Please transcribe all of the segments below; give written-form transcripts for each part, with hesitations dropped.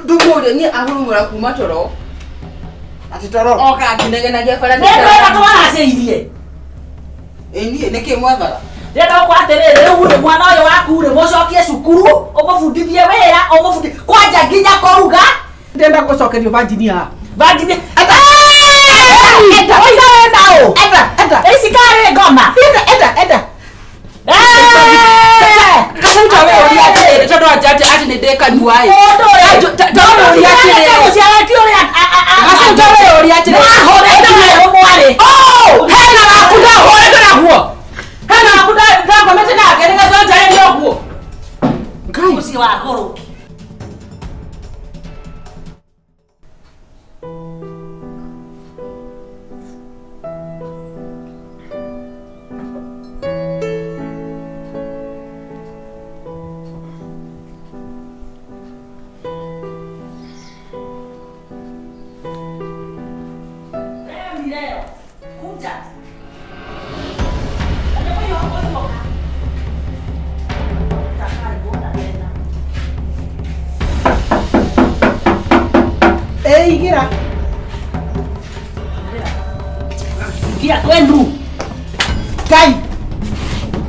Ndũmũria niĩ ahurumũra kuma toro. Atĩ toro. Oka akĩnegenagia bara. Nĩ ndwĩra twaracĩirie. Ĩ niĩ nĩkĩ mwethaga? Ndĩrenda gũkora atĩrĩrĩ, rĩu rĩ, mwana ũyũ waku rĩ, mũcokie cukuru, ũmũbundithie wĩra, ũmũbundithie kwanja nginya kũruga. Ndĩrenda gũcokerio Virginia haha. Virginia. Enda, oiga wĩ na ũ? Enda, enda. Ici karĩ ngoma. Enda, enda, enda. Gacaũ ta we ũria atĩrĩrĩ tondũ anja atĩ atĩ nĩ ndĩ kanua ĩ. Mũndũ ũrĩa. Ta we ũria atĩrĩrĩ. Mũciarĩti ũrĩa. Gacaũ ta we ũria atĩrĩrĩ. Wahũrĩte nayo mwarĩ. Oh, hena waku ndahũrĩte naguo. Hena waku ndagomete nake nĩgetha njarĩrie ũguo. Ngai. Mũciĩ wa ngũrũki. Leo ni leo. Kuja. Ĩ igĩra. Kia kwenu. Ngai.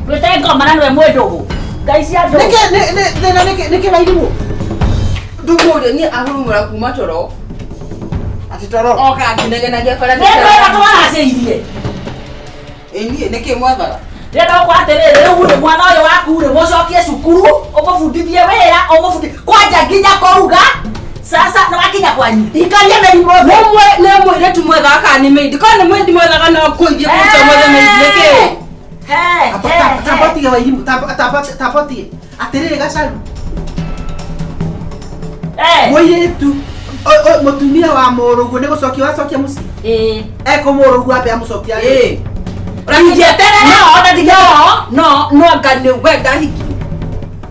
Twĩte ngoma na nĩwe mwĩ ndũgũ. Ngai cia ndũgũ. Nĩkĩ nĩ nĩ thĩna nĩkĩ nĩkĩ wairimũ? Ndũmũria niĩ ahurumũra kuma toro. Atĩ toro. Oka akĩnegenagia bara. Nĩ ndwĩra twaracĩirie. Ĩ niĩ nĩkĩ mwethaga? Ndĩrenda gũkora atĩrĩrĩ, rĩu rĩ, mwana ũyũ waku rĩ, mũcokie cukuru, ũmũbundithie wĩra, ũmũbundithie kwanja nginya kũruga. Sasa nĩ wakinya kwanyu. Ikaria mĩrimũ. Mũmwe nĩ mũirĩtu mwethaga kana nĩ maid? Korwo nĩ maid mwethaga no kũithiĩ kũruta mwethe maid nĩkĩ? He, he, he. Tambotige wairimũ. Tambotige. Atĩrĩrĩ Gacaru. Eh, Mũirĩtu mũtumia wa mũrũguo nĩ gũcokia wacokia mũciĩ. ĩĩ. Eko mũrũguo ambe amũcokia. Ĩ. Ndingĩeterera, ona ndingĩeterera. No, no anga nĩ we ndahiki.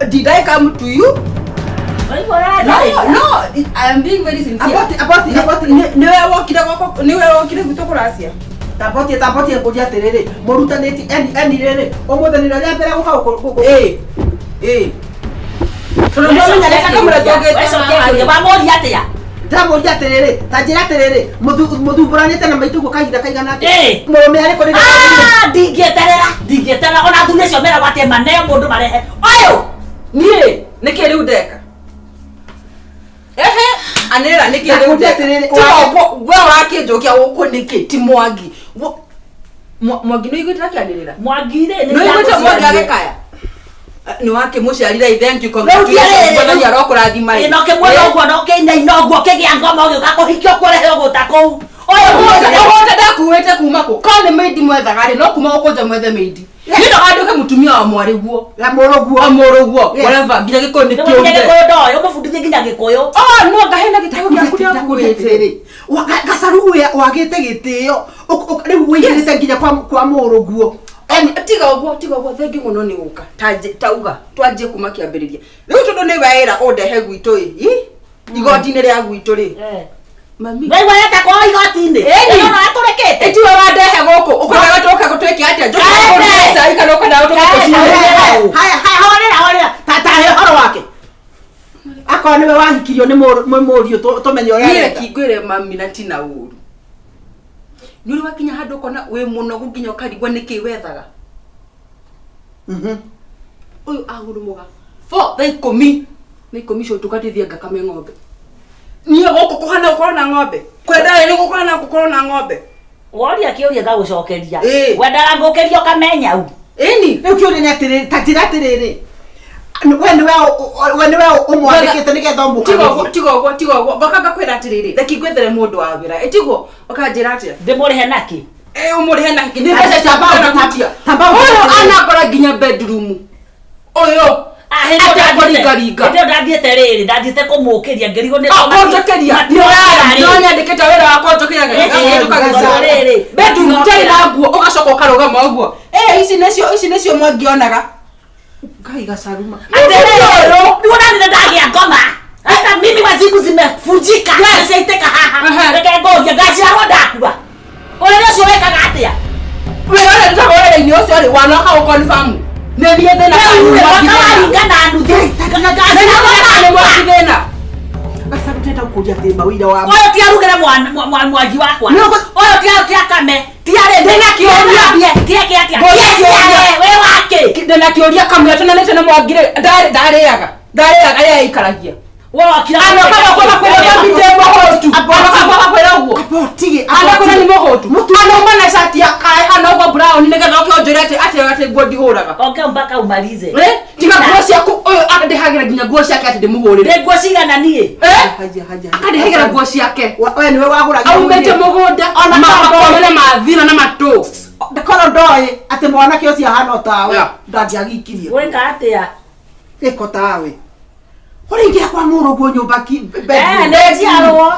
Did I come to you? Waigua ũrĩa No, ndarĩria? no, I am being very sincere. Aboti aboti aboti. Nĩwe wokire gwakwa, nĩwe wokire gwitũ kũracia. Tambotie tambotie ngũria atĩrĩrĩ mũrutanĩti eni eni rĩrĩ ũmũthĩ nĩrĩo rĩa mbere gũka gũkũ. Ĩ. Ĩ. Tondũ nĩwamenya nĩ kamũra tũngĩte Wecokia haha kĩũria, rĩ. wamũria atĩa? Ndamũria atĩrĩrĩ ta njĩra atĩrĩrĩ mũthumbũranĩte na maitũ guo kahinda kaigana atĩa? Ĩ. Mũrũme arĩ kũ rĩrĩa Ah, ndingĩeterera ndingĩeterera ona athuri acio meragwo atĩ maneo mũndũ marehe ũyũ Niĩ nĩkĩ rĩu ndeka? Ehe, anĩrĩra nĩkĩ rĩu Ndakũria ndeka? atĩrĩrĩ, Tiga ũguo, we ũrakĩnjokia gũkũ nĩkĩ? Ti Mwangi. Mwangi nĩ ũiguĩte akĩanĩrĩra? Mwangi rĩ nĩ Nĩ ũiguĩte Mwangi ndagũciarire. agĩkaya? Nĩ wakĩmũciarire I thank you Rĩu congratulations ti Mwathani rĩrĩ, arokũrathima ĩ. Ĩ, no kĩmuona ũguo no kĩinaina ũguo kĩgĩa ngoma ũgĩũka kũhikio kũrehe ũgũta kũu ũyũ Ũgũta ndakuĩte kuma kũ? Korwo nĩ maid mwethaga rĩ, no kuma gũkũ nja mwethe maid. Niĩ ndũganduĩke mũtumia wa mwarĩguo. Ya mũrũguo. Wa mũrũguo. Yes. Whatever, nginya gĩkũyũ nĩ nginya kĩũrire. gĩkũyũ ndoĩ ũmũbundithie nginya gĩkũyũ Oh, no ngahe na gĩtĩo gĩaku Ndakũria nĩakuĩte. atĩrĩrĩ Gacaru wagĩte gĩtĩo rĩu wĩigĩrĩte nginya kwa mũrũguo. Tiga ũguo, tiga ũguo, thengi mũno nĩ gũka. Tauga, twanjie kuma kĩambĩrĩria. Rĩu tondũ nĩ wera ũndehe gwitũ ĩ, ĩ? Igoti-inĩ rĩa gwitũ rĩ. Mami. waigua reta kwao igoti-inĩ Ĩni. ĩno atũrĩkĩte Ĩtiwe wandehe gũkũ, ũkwendaga tũke gũtwĩke atĩa? Njũke Kaende. gũkũruge cai kana ũkwendaga tũke Kaende. gũcine? Haya haya horera horera ta he ũhoro wake. Akorwo nĩwe wahikirio nĩ mũriũ tũmenye ũrĩa Niĩ areka. reke ngwĩre mami na ti na ũru. Nĩ ũrĩ wakinya handũ ũkona wĩ mũnogu nginya ũkarigwo nĩkĩ wethaga. Mhm. Ũyũ ahurumũga 4 thaa ikũmi na ikũmi icio tũgatithie ngakame ng'ombe. Niĩ gũkũ kũhana gũkorwo na ng'ombe. Kũrĩa ndarĩ nĩ gũkũhana gũkorwo na ng'ombe. woria kĩũria ngagũcokeria Ĩ. wendaga ngũkĩria ũkamenya u Ĩni. Rĩu kĩũria nĩ atĩrĩrĩ ta njĩra atĩrĩrĩ we nĩwe we nĩwe ũmwandĩkĩte nĩgetha Tiga ũguo, ũmũkanithie. tiga ũguo, tiga ũguo. Ngoka ngakwĩra atĩrĩrĩ, reke ngwethere mũndũ wa wĩra. Ĩ tiguo? Ũkanjĩra atĩa? ndĩmũrĩhe nakĩ Ĩ ũmũrĩhe na kĩ? Nĩ mbeca ciaku kana gũtia. Tamba Ũyũ anakora nginya bedroom. Ũyũ. Atekũringaringa. hĩndĩ ĩyo ndathiĩte rĩrĩ ndathiĩte kũmũkĩria ngĩrigwo nĩ Kũnjũkĩria. No nyandĩkĩte wĩra wa kũnjũkĩria Rĩrĩ. bedroom ũtarĩ na nguo ũgacoka ũkarũgama ũguo. Ĩ ici nĩcio ici nĩcio mwangionaga. Ngai Gacaruma. Atĩrĩrĩ, nĩwona nĩ ndagĩa ngoma hata mimi wazimu zimevunjika ciaitĩka haha Ehe. reke ngũrie ngaciarwo ndakua ũrĩrĩ ũcio wĩkaga atĩa Wĩra ũrĩa ndutaga wĩra-inĩ ũcio rĩ wanoka gũconfirm. Nĩ niĩ thĩna Rĩu kana rĩ, nĩ mwaka Mwangi thĩna? waringa na nuthu Nĩ niĩ thĩna kana nĩ Mwangi thĩna? Gacaru Ndĩrenda gũkũria atĩ mawĩra wa Ũyũ ti arugĩre mwangi wakwa. Ũyũ ti akame, ti arĩme. Ndĩna kĩũria. Ti eke atĩa. Ngũria Ti kĩũria. aciare, wĩ wake. Ndĩna kĩũria kamũira tũnanĩte na Mwangi rĩ, ndarĩaga ndarĩaga arĩa aikaragia. Wokira. Anoka gwakwa kwĩra mami ndĩ mũhũtu. Anoka gwakwa kwĩra ũguo. Abotige. Anakwĩra nĩ mũhũtu. Anauma na cati ya kae hana ũguo brown nĩgetha oke ũnjĩre atĩ atĩ atĩ nguo ndihũraga. Ongea mpaka umalize. Eh? Tiga nguo ciaku ũyũ akandĩhagĩra nginya nguo ciake atĩ ndĩmũhũrĩre. Ndĩ nguo cigana niĩ? Eh? Haja haja. Akandĩhagĩra nguo ciake. We nĩwe wagũragia. Aumĩte mũgũnda Ona makome na mathira na matũ. Korwo ndoĩ atĩ mwanake ũcio ahana o tawe Yeah. ndangĩagikirie. Gwĩka atĩa? Gĩko tawe. Ũraingĩra kwa mũrũguo nyũmba ki Eh, nĩ njiarwo.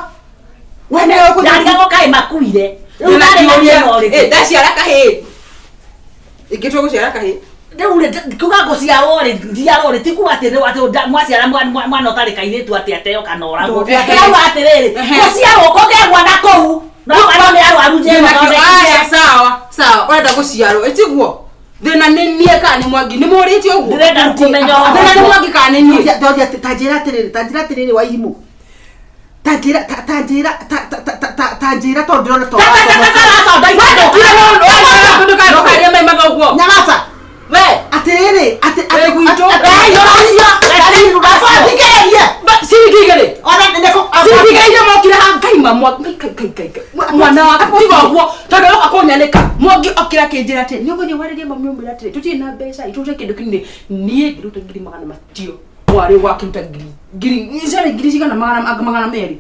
We nĩwe ũkũthiĩ. Ndarigagwo kaĩ makuire. Rĩu Ndĩna ndarĩ na kĩũria. thĩna ũrĩkũ? Eh, ndaciara kahĩĩ. Ingĩtua gũciara kahĩĩ. Rĩu rĩ, kuga ngũciarwo rĩ, njiarwo rĩ, ti kuga atĩ rĩu atĩ mwaciara mwana ũtarĩ kairĩtu atĩ ateo kana oragwo. Ehe. Ndĩrauga atĩrĩrĩ, Ehe. gũciarwo kũgĩa mwana kũu, no mwana nĩ arwaru njĩra Ndĩna kĩo- thondeke. Aya, sawa sawa, ũrenda gũciarwo ĩtiguo thĩna nĩ niĩ kana nĩ Mwangi nĩ mũrĩtie ũguo Ndĩrenda kũmenya ũhoro. thĩna nĩ Mwangi kana nĩ niĩ Ndoria ta njĩra atĩrĩrĩ, ta njĩra atĩrĩrĩ Wairimu. Ta njĩra ta ta njĩra ta ta ta ta ta njĩra tondũ ndĩrona to. Ta- ta- ta- ta- ta- ta- ta- ndũkarie mai mathoguo Nyamaza. we Atĩrĩrĩ, atĩ Wĩ gwitũ. Thikĩrĩrie. Ciringi igĩrĩ Ona nĩkũ ciringi igĩrĩ iria mokire haha ngaima ngai ngai ngai ngai mwana waku tiga ũguo tondũ oka kũnyanĩka Mwangi okĩra akĩnjĩra atĩ nĩ ũgũthiĩ warĩrie mami ũmwĩre atĩrĩ tũtirĩ na mbeca itũrute kĩndũ kĩnini niĩ ngĩruta ngiri magana matio mwarĩ wakĩruta ngiri ngiri sorry ngiri cigana magana merĩ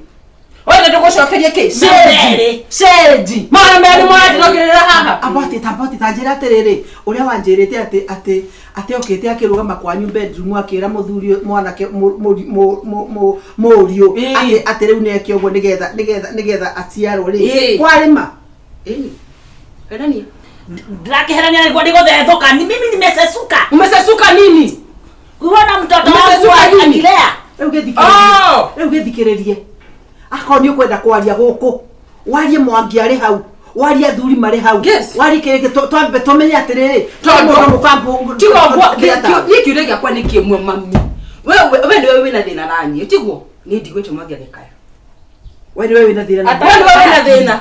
oye tũgũcokerie kĩ Merĩ. cenji magana merĩ mwatinokĩrĩra haha Abati tabati ta njĩra atĩrĩrĩ ũrĩa wanjĩrĩte atĩ atĩ atĩ okĩte akĩrũgama kwanyu bedroom akĩra mũthuri mwanake mũriũ Ĩĩ. atĩ atĩ rĩu nĩeke ũguo nĩgetha nĩgetha nĩgetha aciarwo rĩ Ĩĩ. kwarĩma Ĩni. Kenania. Ndĩrakĩherania nĩguo ndigũthethũka. Ni mimi nimesesuka. Umesesuka nini? Kuona mtoto wangu Umesesuka nini? akilea. rĩu gĩthikĩrĩrie Oh! rĩu gĩthikĩrĩrie akorwo nĩ ũkwenda kwaria gũkũ warie Mwangi arĩ hau warie athuri marĩ hau Yes. warie kĩrĩkĩ twambe tũmenye atĩrĩrĩ Tondũ- mũndũ mũkambo Tiga ũguo niĩ kĩũria gĩakwa nĩ kĩmwe mami. We we nĩwe wĩna thĩna na niĩ tiguo? Niĩ ndigwĩte Mwangi agĩkaya. we nĩwe wĩna thĩna na We nĩwe wĩna thĩna.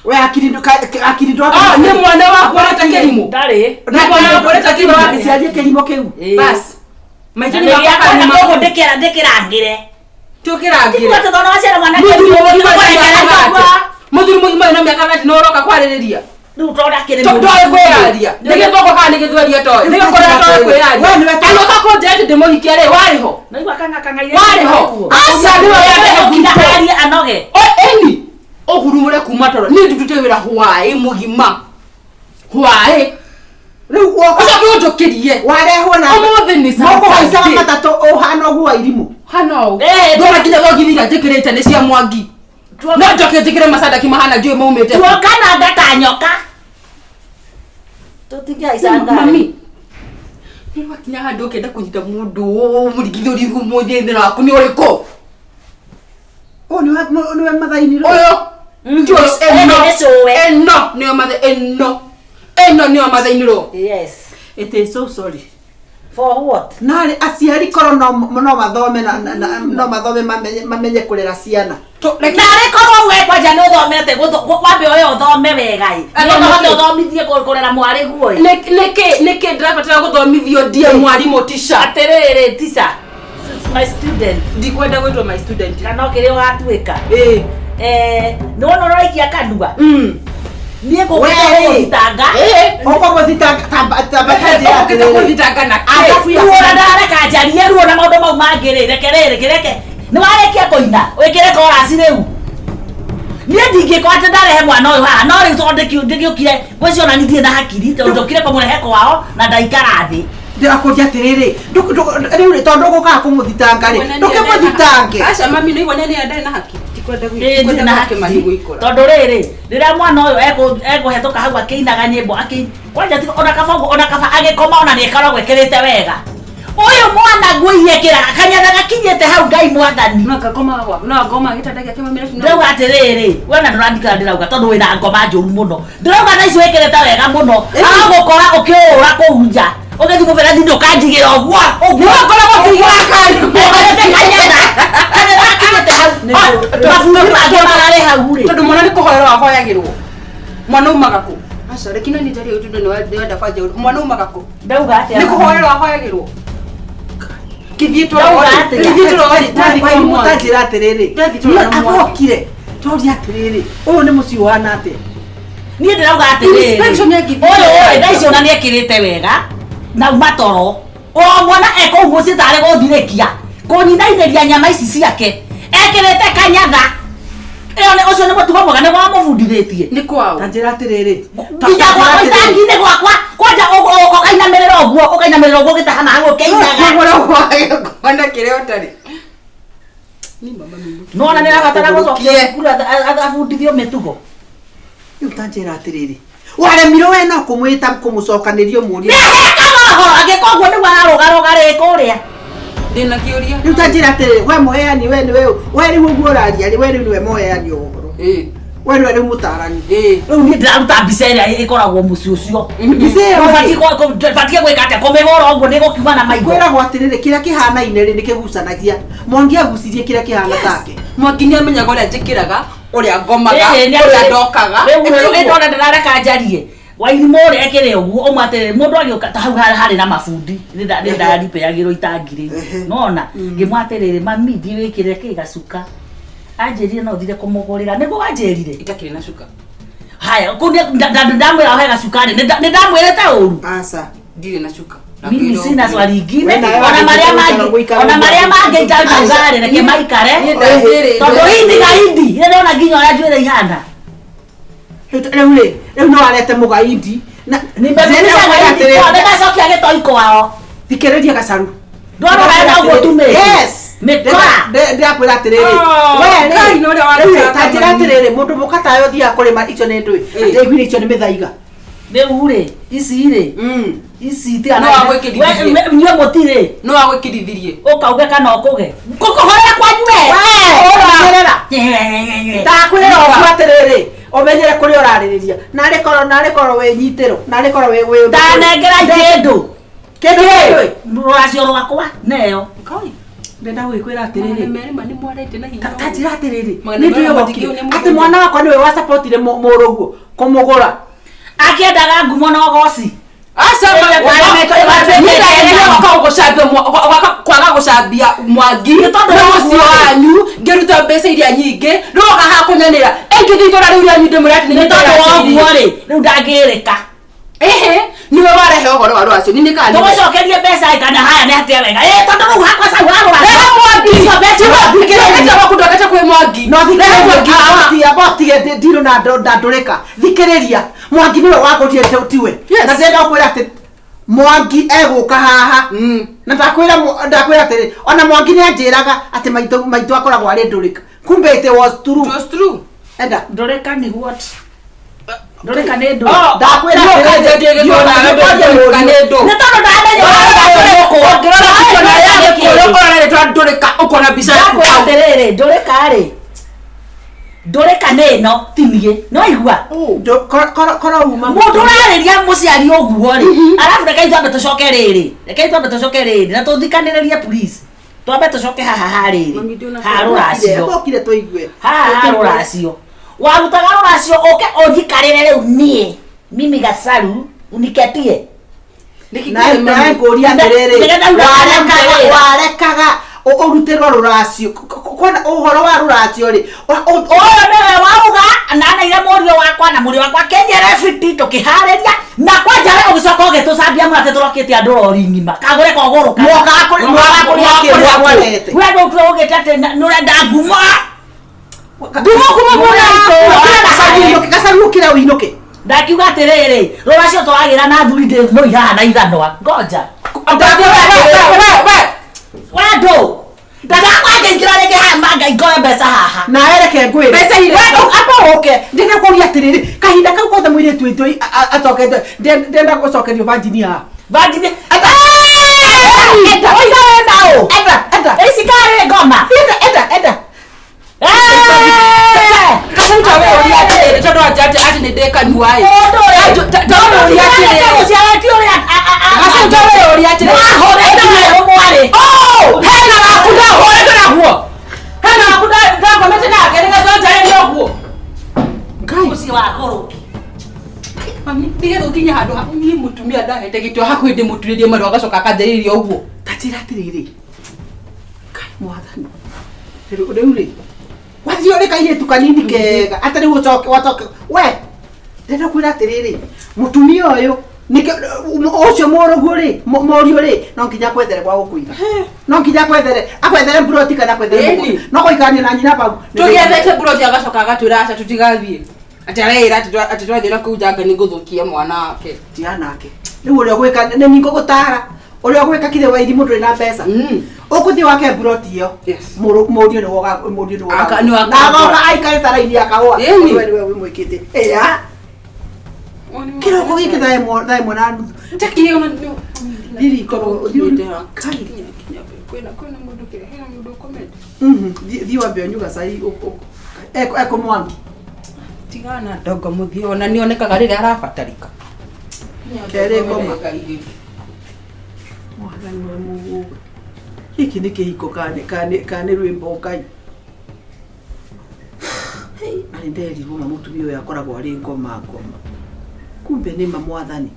we akiri akiri ndwa Ah, nĩ mwana wakwa ũreta kĩrimũ. Ndarĩ. Nĩ mwana wakwa ũreta kĩrimũ. Gĩciarie kĩrimũ kĩu Ĩĩ. Bas. Maitũ Na nĩ nĩ makwa gĩakwa kana na nĩ koguo maku? ndĩkĩrangĩre. Tũkĩrangĩre. Tiguo atĩ tondũ waciara mwana Mũthuri mũgima kĩrimũ, wĩna mĩaka ũguo. 30. Mũthuri mũgima wĩna mĩaka 30 no ũroka kwarĩrĩria. Rĩu tondũ akĩrĩ Ndoĩ kwĩyaria. Nĩ gĩthũngũ kana nĩ gĩthweri atoĩ. Nĩ gĩkũrũ atoĩ kwĩyaria. We nĩwe Anoka kũnjĩra atĩ ndĩmũhikie rĩ, warĩ ho. Naigua kang'akang'aire. Warĩ ho. Aca nĩwe yandehe gwitũ. Arie anoge. O eni ũhurumũre kuma toro niĩ ndutĩte wĩra hwaĩ mũgima hwaĩ rĩu woka ũcoke ũnjũkĩrie warehwo na ũmũthĩ nĩ mũkũhaicaga Saturday. matatũ ũhana ũguo Wairimu hana ũũ Eh, ndona nginya thogithi iria njĩkĩrĩte nĩ cia Mwangi no njoke njĩkĩre macandaki mahana njũĩ maumĩte Tuokana nda ta nyoka. Tũtingĩhaica ngari. mami nĩ wakinya handũ ũkĩenda kũnyita mũndũ mũringithũri mũthĩ thĩna waku nĩ ũrĩkũ ũyũ nĩwe nĩwe mathaini rĩ ũyũ ti ũyũ Ĩno ĩno nĩ cũwe. ĩno nĩyo mathe ĩno ĩno nĩyo mathainirwo Yes. it is so sorry For what? narĩ aciari korwo no no mathome na no mathome mamenye mamenye kũrera ciana Narĩ korwo we kwanja nĩ ũthomete wambe ũyũ ũthome wega ĩ. Athome Nĩgetha ũhote kĩ? ũthomithie kũrera mwarĩ guo ĩ. nĩkĩ nĩkĩ ndĩrabatara gũthomithio ndie mwarimũ tisha Atĩrĩrĩ teacher, my student ndikwenda gwĩtwo my student kana kĩrĩa ũgatuĩka. ĩĩ Eh, nĩ wona ũraikia kanua. Mm. Niĩ ngũkĩte gũgũthitanga. Ĩĩ. ũkũmũthitanga tamba tamba tanjĩra Ũkĩte atĩrĩrĩ kũthitanga na kĩ? Arabu ya- Rĩu ona ndareka njarie ruo na maũndũ mau mangĩ rĩ, reke rĩrĩ kĩreke. Nĩ warĩkia kũina, wĩkĩre chorus rĩu. Niĩ ndingĩkorwo atĩ ndarehe mwana ũyũ haha, no rĩu tondũ ndĩgĩũkire, ngwĩciria ona niĩ ndirĩ na hakiri, tondũ ndokire kũmũrehe kwao na ndaikara thĩ. ndĩrakũria atĩrĩrĩ rĩu rĩ tondũ ũgũkaga kũmũthitanga rĩ ndũkĩmũthitange Aca mami nĩ igua nĩ ndarĩ na haki. Ndikwenda Ĩĩ, ndirĩ ndikwenda na gwake hakiri. mari gũikora. Tondũ rĩrĩ, rĩrĩa mwana ũyũ ekũhetũka hau akĩinaga nyĩmbo kwanja ona kaba ũguo, ona kaba agĩkoma ona nĩakoragwo ekĩrĩte wega. Ũyũ mwana nguo iria ekĩraga, kanyatha gakinyĩte hau Ngai mwathani. No ngakoma gwa no ngoma gĩtanda gĩake mami rĩu. Ndĩrauga atĩrĩrĩ, we na ndũrandikana ndĩrauga tondũ wĩna ngoma njũru mũno. Ndĩrauga thaa ici wĩkĩrĩte wega mũno. Agũkora ũkĩũra kũu nja. Ũgĩthiĩ mũberethi ndũkanjigĩra ũguo. Ũguo. Nĩwe ũkoragwo ũkĩigĩra kari. Ekĩrĩte kanyatha. Kanyatha gakinyĩte hau. Mabundi mangĩ mararĩ hau rĩ. Tondũ mwana nĩ kũhoerwo ahoyagĩrwo. Mwana umaga kũ? Aca, reke no nĩ njarie ũndũ nĩ wenda kwanja ũndũ. Mwana umaga kũ? Ndauga atĩa? Nĩ kũhoerwo ahoyagĩrwo. Kĩthiĩ Ndauga atĩa? tũrori. Kĩthiĩ tũrori. Ndathi kwa mwana. Mũtanjĩra atĩrĩrĩ. Ndathi tũrora Niĩ mwana. Agokire. Tũria atĩrĩrĩ. Ũyũ nĩ mũciĩ ũhana atĩa? Niĩ ndĩrauga atĩrĩrĩ. Inspection ya ngithĩ. Ũyũ ũyũ thaa icio ona nĩekĩrĩte wega na uma toro. O mwana ekũu mũciĩ tarĩ gũthirĩkia kũnyinainĩria nyama ici ciake ekĩrĩte kanyatha. Ĩyo nĩ ũcio nĩ mũtugo mwega nĩguo wamũbundithĩtie. Nĩ kwao. Tanjĩra atĩrĩrĩ. Nginya gwakwa itangi-inĩ gwakwa kwanja ũkainamĩrĩra ũguo ũkainamĩrĩra ũguo ũgĩtaha maĩ ũkĩinaga. Kuona kĩrĩa ũtarĩ. Ni mama mimi. Nĩwona nĩarabatara gũcokio cukuru abundithio mĩtugo. Rĩu tanjĩra atĩrĩrĩ. Waremirwo we no kũmwĩta kũmũcokanĩria ũmũrie. Nĩahekaga ũhoro angĩka ũguo nĩguo ararũgarũga rĩ kũrĩa. Ndĩna kĩũria. Rĩu tanjĩra atĩrĩrĩ, we mũheani we nĩwe we rĩu ũguo ũraria rĩ we rĩu nĩwe mũheani wa ũhoro. Ĩĩ. We nĩwe rĩu mũtaarani. Ĩĩ. Rĩu niĩ ndĩraruta mbica ĩrĩa ĩkoragwo mũciĩ ũcio. Mbica ĩyo rĩ, Batiĩ gwĩka atĩa kũmĩhũra ũguo nĩgũkiuma na maitho. kwĩragwo atĩrĩrĩ kĩrĩa kĩhanaine rĩ nĩkĩgucanagia. Mwangi agucirie kĩrĩa kĩhana take. Mwangi nĩ amenyaga ũrĩa njĩkĩraga, ũrĩa ngomaga, Ĩĩ, nĩ ũrĩa atĩ- ndokaga. Rĩu rĩu ndona ndĩrareka njarie. Wairimũ ũrĩa ekĩrĩ ũguo ũmwe atĩrĩrĩ mũndũ agĩũka ta hau harĩ na mabundi nĩndaripeyagĩrwo itangi rĩu Ehe. nona ngĩmwa atĩrĩrĩ mami thiĩ wĩkĩre kĩ gacuka anjĩrire no thire kũmũgũrĩra nĩguo wanjĩrire Itakĩrĩ na cuka. haya kũu ndamwĩra ohe gacukari nĩndamwĩrĩte ũru Aca. Ndirĩ na cuka. mimi sina swali ingine We nawe ona maria wagĩrĩirwo mangĩ gũikara ona maria ũguo. mangĩ itauga rĩ reke maikare Niĩ ndangĩrĩ. tondũ hindi gaindi ĩrĩa ndĩrona nginya ũrĩa njuĩrĩ ihana Rĩu rĩ, rĩu no arete mũgaindi. Na nimebundisha gaindi kwao nĩmacokia gĩtoi kwao Thikĩrĩria gacaru. ndona ũrĩa na ũguo tumĩte Yes. mĩkora Ndĩrakwĩra atĩrĩrĩ. Oh, We Ngai rĩ, na ũrĩa rĩu rĩ, warutaga ta njĩra mami. atĩrĩrĩ, mũndũ mũkatayo ũthiaga kũrĩma icio nĩ ndũĩ. Ĩĩ. Ndaiguire icio nĩ mĩthaiga. rĩu rĩ ici rĩ ici No wagwĩkĩrithirie. inyuĩ mũtirĩ No wagwĩkĩrithirie. ũkauge kana ũkũge ngũkũhorera kwanyu we Menyerera. Ũra. Ndakwĩra ũguo atĩrĩrĩ, ũmenyere kũrĩa ũrarĩrĩria. Narĩ korwo narĩ korwo wĩnyitĩrwo, narĩ korwo wĩ wĩ ndanengera kĩndũ Kĩndũ kĩndũ. rũracio rwakwa neyo Ngai. Ndenda gũgĩkwĩra Magana atĩrĩrĩ. merĩ ma nĩ mwarĩte na hinya. Ta njĩra atĩrĩrĩ, Magana nĩ merĩ ndũĩ ma wokire. matingĩũnia Atĩ mũgũnda. mwana wakwa nĩwe wacapotire mũrũguo kũmũgũra. akĩendaga ngumo na ũgoci Aca kwaga gũcambia mwangi Nĩ tondũ na wa mũciĩ ũguo. wanyu ngĩruta mbeca iria nyingĩ rĩu oka haha kũnyanĩra ĩngĩthiĩ itũra rĩu rĩanyu ndĩmwĩre atĩ nĩ tondũ wa ũguo rĩ rĩu ndangĩrĩka ehe nĩwe warehe ũhoro wa rwacio nĩ kana tũgũcokerie mbeca ĩ kana haya nĩ atĩa wega ĩ tondũ rĩu hakwa cau harũra rehe mwangi Icio mbeca thikĩrĩria waku ndokete kwĩ mwangi No Rehe mwangi thikĩrĩria botie ndirũ na ndũrĩka. Thikĩrĩria mwangi nĩwe wagũrire tiwe. Yes. Na ndĩrenda gũkwĩra atĩ mwangi egũka haha. Na ndakwĩra ndakwĩra atĩrĩ ona mwangi nĩ anjĩraga atĩ maitũ maitũ akoragwo arĩ ndũrĩka. Kumbe it was true. It was true. Enda. ndũrĩka nĩ what ndũrĩka nĩ ndũ Oh, Ndakwĩra no, atĩrĩrĩ, kanja ndĩgĩkorwo ndiũĩ nawe ndũrĩka nĩ ndũ. nĩ tondũ ndamenya Ũngĩrora mbica na ya gĩkũyũ ũrore rĩtwa ndũrĩka ũkona mbica yaku ndakwĩra hau. atĩrĩrĩ ndũrĩka rĩ ndũrĩka nĩ ĩno ti niĩ no igua Korwo uma mũndũ ũrarĩria mũciari ũguo rĩ arabu rekei twambe tũcoke rĩrĩ rekei twambe tũcoke rĩrĩ na tũthikanĩrĩrie please twambe tũcoke haha ha rĩrĩ Mami, ndũna- ha rũracio Okire tũigue. haha ha rũracio warutaga rũracio ũke ũnjikarĩre rĩu niĩ mimi gacaru uniketie Nĩkĩ Na kĩrĩ na mami? ngũria atĩrĩrĩ Nĩgetha uga warekaga wĩra. warekaga ũrutĩrwo rũracio kwona ũhoro wa rũracio rĩ ũyũ nĩwe wauga na neire mũriũ wakwa na mũriũ wakwa kĩnyere biti tũkĩharĩria na kwanja we ũgĩcoka ũgĩtũcambia mũno atĩ tũrokĩte andũ rori ng'ima kagũre kogũrũka Mwokaga kũrĩ- mwokaga kũrĩa kĩ mwarehete? we ndũkire ũgĩte atĩ nĩũrenda ngumo Ngumo kuma Ngumo Gacaru gacaru ũkĩra ũinũke ndakiuga atĩrĩrĩ rũracio tũragĩra na thuri ndĩ nũi haha na ithanwa ngoja we ndũ ndakwanjĩingĩra rĩngĩ haha manga ngoe mbeca haha nawe reke ngwĩre Mbeca irĩkũ? We, amba ũke ndĩrenda kũria atĩrĩrĩ kahinda kau kothe mũirĩtu witũ acokete ndĩrenda gũcokerio banjini haha Vanjini Enda. oiga wĩ naũ enda enda ici karĩ ngoma enda enda enda Gacaru ta we ũria atĩrĩrĩ tondũ anja atĩ atĩ nĩ ndĩ kanua ĩ. Ta we ũria atĩrĩrĩ. Gacaru ta we ũria atĩrĩrĩ. Oh, hena waku ndahũrĩte naguo. Hena waku ndakoma Ũguo. Ngai. Mũciĩ wa kũrũki. Mami, nĩgetha ũkinye handũ ha niĩ mũtumia ndahete gĩtĩo hakuhĩ ndĩmũturĩrie maru agacoka akanjarĩria ũguo. Ta njĩra atĩrĩrĩ. Ngai mwathani. Rĩu rĩu rĩ. Wathiĩ ũrĩ kairĩtu kanini kega. Atĩ rĩu ũcoke wacoke. We. Ndĩrenda kwĩra atĩrĩrĩ. Mũtumia ũyũ nĩkĩo ũcio mũrũguo rĩ mũriũ rĩ no nginya akwethere gwa gũkũiga no nginya akwethere akwethere mburoti kana akwethere Ĩni. mũgũnda. No gũikarania na nyina bau Tũgĩethete mburoti agacoka agatwĩra aca tũtigathiĩ. Atĩ areĩra atĩ twathiĩ na kũu njanga nĩ ngũthũkia mwana wake. tigana nake rĩu ũrĩa ũgwĩka nĩ ni ngũgũtara ũrĩa ũgwĩka kirĩ wa irimũ ndũrĩ na mbeca Mm. ũkũthiĩ wake mburoti ĩyo Yes. Mũriũ nĩwe mũriũ nĩwe Nĩwe na agoka aikarĩte raini akagũa Ĩni. we nĩwe wĩmwĩkĩte ĩya kĩroko gĩkĩ thaa ĩmwe na nuthu. Njakire ona Thiĩ riko, Kai. Kwĩna kwĩna mũndũ kĩrĩa hena mũndũ ũkomete. Mhm, thiĩ wambe ũnyue gacai ekũ Mwangi. Tigana na ndongo mũthiĩ ona nĩonekaga rĩrĩa arabatarĩka. Kerĩ ngoma. Mwathani wa Mũgũgũ, gĩkĩ nĩ kĩhiko kana nĩ rwĩmbo? Ngai. Hei, na nĩ nderirwo ma mũtumia ũyũ akoragwo arĩ ngoma ngoma, kumbe nĩ ma mwathani.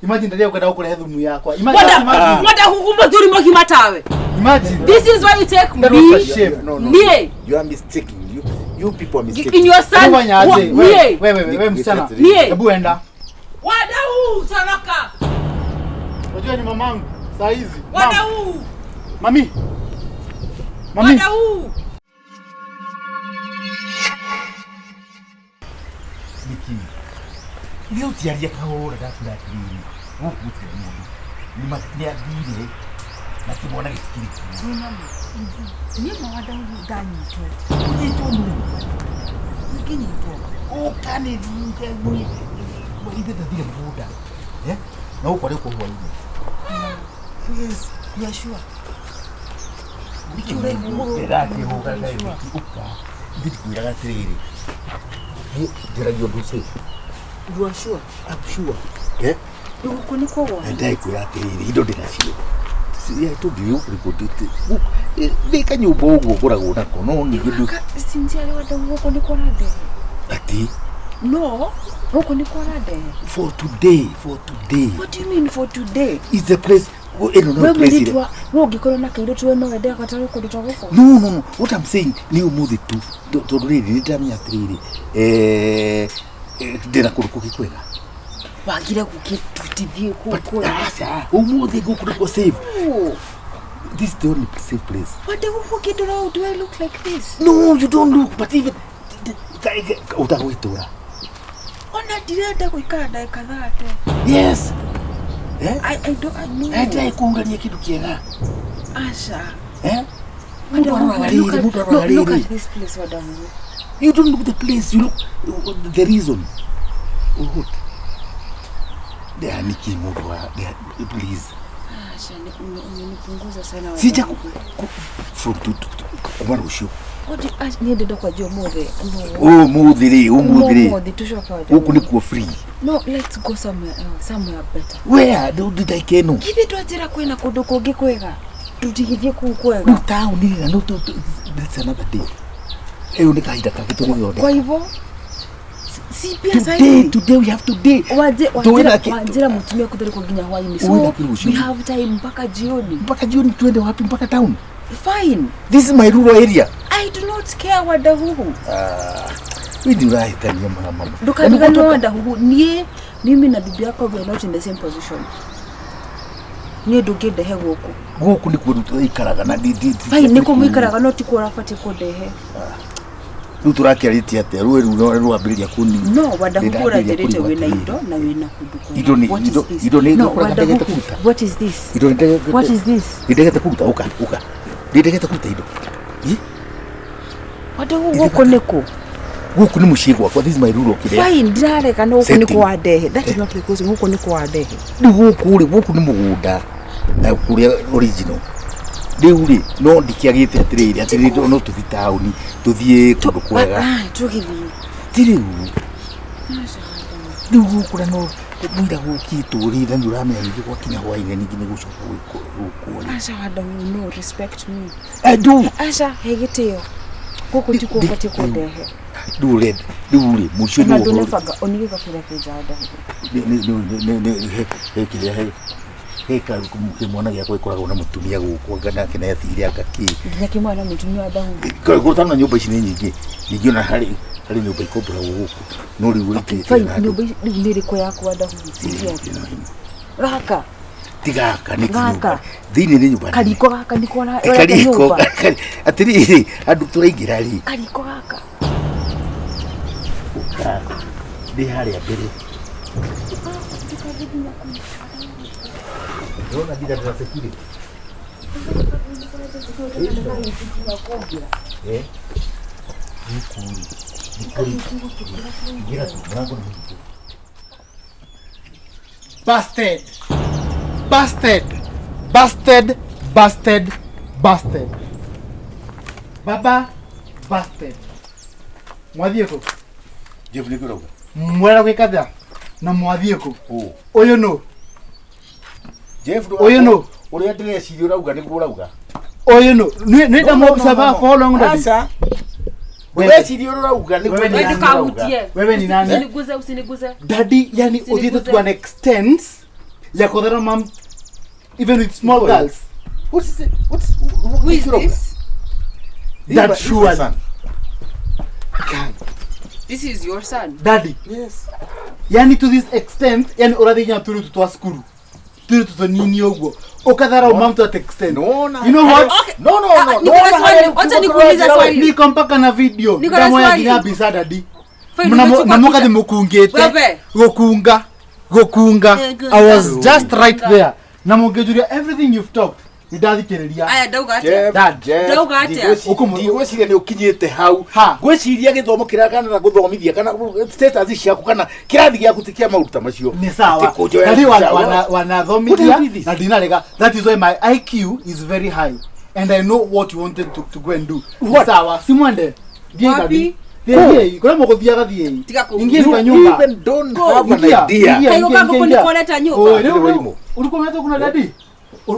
Imagine rĩrĩa ũkwenda gũkũrehe thumu yakwa. Imagine, Wada, imagine. wada huku mũthuri mũgima tawe. Imagine. This is why you take That was a me. shame. No, no, Nie. You are mistaken. You people are mistaken. In your son. Hebu fanya aje? Nie. Wewe wewe wewe msichana. Nie. Hebu enda. Wadau, toroka. Unajua ni mamangu saa hizi. Mam. Wadau. Mami. Mami. Wadau. Niki. Ithe ũtiaria kahũra ndakwĩra atĩrĩrĩ, gũkũ gũtirĩ mũndũ. Nĩma nĩathire na kĩmwana gĩtikĩrĩ kuo. Niĩ ma wadau ndanyitwo. Ũnyitwo nũ? Ngĩnyitwo. Ũkanĩrire ithe ndathire mũgũnda. Eh? Na gũkũ arĩ kũ hwainĩ. Yes. You are sure? Ndĩrakĩhũga ngai ũka. Ithe ndikwĩraga atĩrĩrĩ. Niĩ njaragia ũndũ safe. You are sure? I'm sure. Eh? Gũkũ nĩ kũgwa. Ndakwĩra atĩrĩrĩ, indo ndĩnacio. Tũngiuĩ gũkũ nĩ kanyũmba ũguo ngoragwo nako no ningĩ Sincerely wadau gũkũ nĩ kũrandehe. Atĩ? No, gũkũ nĩ kũrandehe. For today, for today. What do you mean for today? Is the place ĩno no We place mũirĩtu ĩrĩa wa we ũngĩkorwo na kairĩtu we no wende agatwarwo kũndũ ta gũkũ? No, no, no, what I'm saying nĩ ũmũthĩ tu tondũ rĩrĩ nĩ ndĩramenya atĩrĩrĩ, ndĩna kũndũ kũngĩ kwega. Wagire gũkĩtutithie kũu But kwega. aca, ũmũthĩ gũkũ nĩkuo safe. Oh, This is the only safe place. Wadau ũkĩndora ũũ, do I look like this? No, you don't look, but even ũtagwĩtũra. Ona ndirenda gũikara ndagĩka 30. Yes, eh. I don't I know. Ndai kũhurania kĩndũ kĩega. Aca. Eh, mũndũ aroraga Look rĩrĩ at- mũndũ aroraga look rĩrĩ. at this place, wadau. You don't look the place, you look the reason. What? Niki mũndũ wa please. Aca, umenipunguza sana wadau. Sija from kuma rũciũ. What do you, niĩ ndĩrenda kwanjia ũmũthĩ. No. Ũmũthĩ rĩ, ũmũthĩ rĩ. Ũmũthĩ tũcoke wadau. Gũkũ nĩkuo free. No, let's go somewhere else, somewhere better. Where? Ndũndĩtaike ĩno. Githĩ twanjĩra kwĩna kũndũ kũngĩ kwega? Tũtigithie kũu kwega. Rĩu taũni na no that's another day. Ĩyo nĩ kahinda kangĩ tũgũthondeka. Kwa hivyo si pia Today, saizi. today we have today. Waje Tuwe na wanjira wanjira mũtumia kũtherũka nginya hwainĩ. So Uwe na kĩrũcio. we have time mpaka jioni. Mpaka jioni tuende wapi? Mpaka town. Fine. This is my rural area. I do not care wadahuhu. Ah, we nĩ ũrahĩtania mama. Ndũkariganĩrwo wadahuhu. Niĩ mimi na bibi yako we are not in the same position. Niĩ ndũngĩndehe gũkũ. Gũkũ nĩkuo rĩu tũikaraga na Fine, nĩkuo mũikaraga no tikuo ũrabatiĩ kũndehe. Rĩu tũrakĩarĩtie atĩa rũĩ rũu no rwambĩrĩria kũni. No, wadahuhu Ndĩrambĩrĩria ũranjĩrĩte kũigua wĩna atĩrĩrĩ. indo na wĩna kũndũ kwega. Indo nĩ- What is this? indo nĩ- No, ũkoraga wadahuhu, ndegete kũruta. what is this? Indo nĩ What is this? ndegete kũruta ũka ũka ndegete kũruta indo. Ĩ? Wadahuhu gũkũ nĩkũ? Gũkũ nĩ mũciĩ gwakwa. This is my rural kĩrĩa. Fine, ndirarega no gũkũ Setting. nĩkũ wandehe. That is not the question. Gũkũ nĩkũ wandehe. Rĩu gũkũ rĩ, gũkũ nĩ mũgũnda na kũrĩa original. Rĩu rĩ, no ndikĩagĩte atĩrĩrĩ atĩrĩrĩ no tũthiĩ taũni tũthiĩ kũndũ kwega. Ah, tũgĩthiĩ. Ti rĩu, rĩu gũkũ na no Mwira gũkĩtũrire nĩ ũramenya ningĩ gwakinya hwainĩ ningĩ nĩ gũcoka gwĩkwo rĩ. Aca Wadahu, no respect me. I do. Aca he gĩtĩo. Gũkũ ti kuo ũbatiĩ kũndehe. Rĩu ũrenda rĩu rĩ mũico Ona nĩ ũhoro ndũnebanga onigĩka kĩrĩa kĩnja Wadahu. Nĩ kĩrĩa he kĩmwana gĩakwa gĩkoragwo na mũtumia gũkũ anga nake nĩathire anga kĩ. Nginya kĩmwana mũtumia Wadahu. Gũtano na nyũmba ici nĩ nyingĩ ningĩ ona harĩ nyũmba ikomboragwo gũkũ no rĩu Fine, ũrĩkĩtie na andũ. nyũmba rĩu nĩ ĩrĩkũ yaku Wadahu? Gaka. Ti gaka nĩ Gaka. kĩnyũmba thĩinĩ nĩ nyũmba nene. Kariko gaka nĩko ũrenda Kariko nyũmba. atĩrĩrĩ andũ tũraingĩra rĩ Kariko gaka. ũka ndĩ harĩa mbere. Ndĩrona nginya ndĩna security. Eh? Gũkũ rĩ, nĩ kũrĩ ingĩra tu mũrango nĩ mũhinge. Busted. Busted. Busted. Busted. Busted. Baba busted. Mwathiĩ kũ? Jeff nĩ kũrauga. Mwera gwĩka atĩa? Na mwathiĩ kũ? Ũ. Ũyũ nũ? Jeff Ũyũ nũ? Ũrĩa ndĩreciria ũrauga nĩguo ũrauga. Ũyũ nũ? Nĩ ndamu-observe for long daddy. Aca. Ũreciria ũrĩa ũrauga nĩguo Wewe ni ndĩreciria nani? ũrauga. Ndũkahutie. Wewe ni nani? Usiniguze, usiniguze. Daddy, yani Usiniguze. uthiĩte to an extent ya kũthara mam even with small Boy. girls. What's it? What's Who is this? That surely. This is your son. Daddy, Yes. yani to this extent, yani ũrathiĩ nginya tũirĩtu twa cukuru. Tũirĩtu tũnini ũguo. Ũkatharau mam to that extent. No, na. You know what? Okay. No, no, no. Niko na swali. Wacha nikuulize swali. Niko mpaka na video. Niko na Ndamoya swali. nginya mbica daddy. Fine, Na umechukua mukathi picha. mũkungĩte. Wewe. Gũkunga. Gũkunga. I was just right there. Na mũngĩnjũria everything you've talked. Nĩndathikĩrĩria. Aya ndauga atĩa? Jeff, Dad. Jeff, Ndauga atĩa? ndigwĩciria nĩ ũkinyĩte hau. Ha. Ngwĩciria gĩthomo kĩrĩa kana gũthomithia kana status ciaku kana kĩrathi gĩaku ti kĩa maũndũ ta macio. Nĩ sawa. Atĩ kũnjoya Daddy mbica, wanathomithia What is this? na ndinarega. That is why my IQ is very high. And I know what you wanted to go and do. Nĩ What? sawa. Simwende. Thiĩ Wapi? daddy. Thiĩ kũrĩa mũgũthiaga thiĩi. Tiga kũ- Ingia You kwa nyumba. even don't have an Ingia, idea. ingia, Kaiko ingia, kangu ingia. kunikoleta nyumba. Oi, rĩu- Atĩrĩ Warimũ. Ulikuwa umeletwa kuna daddy?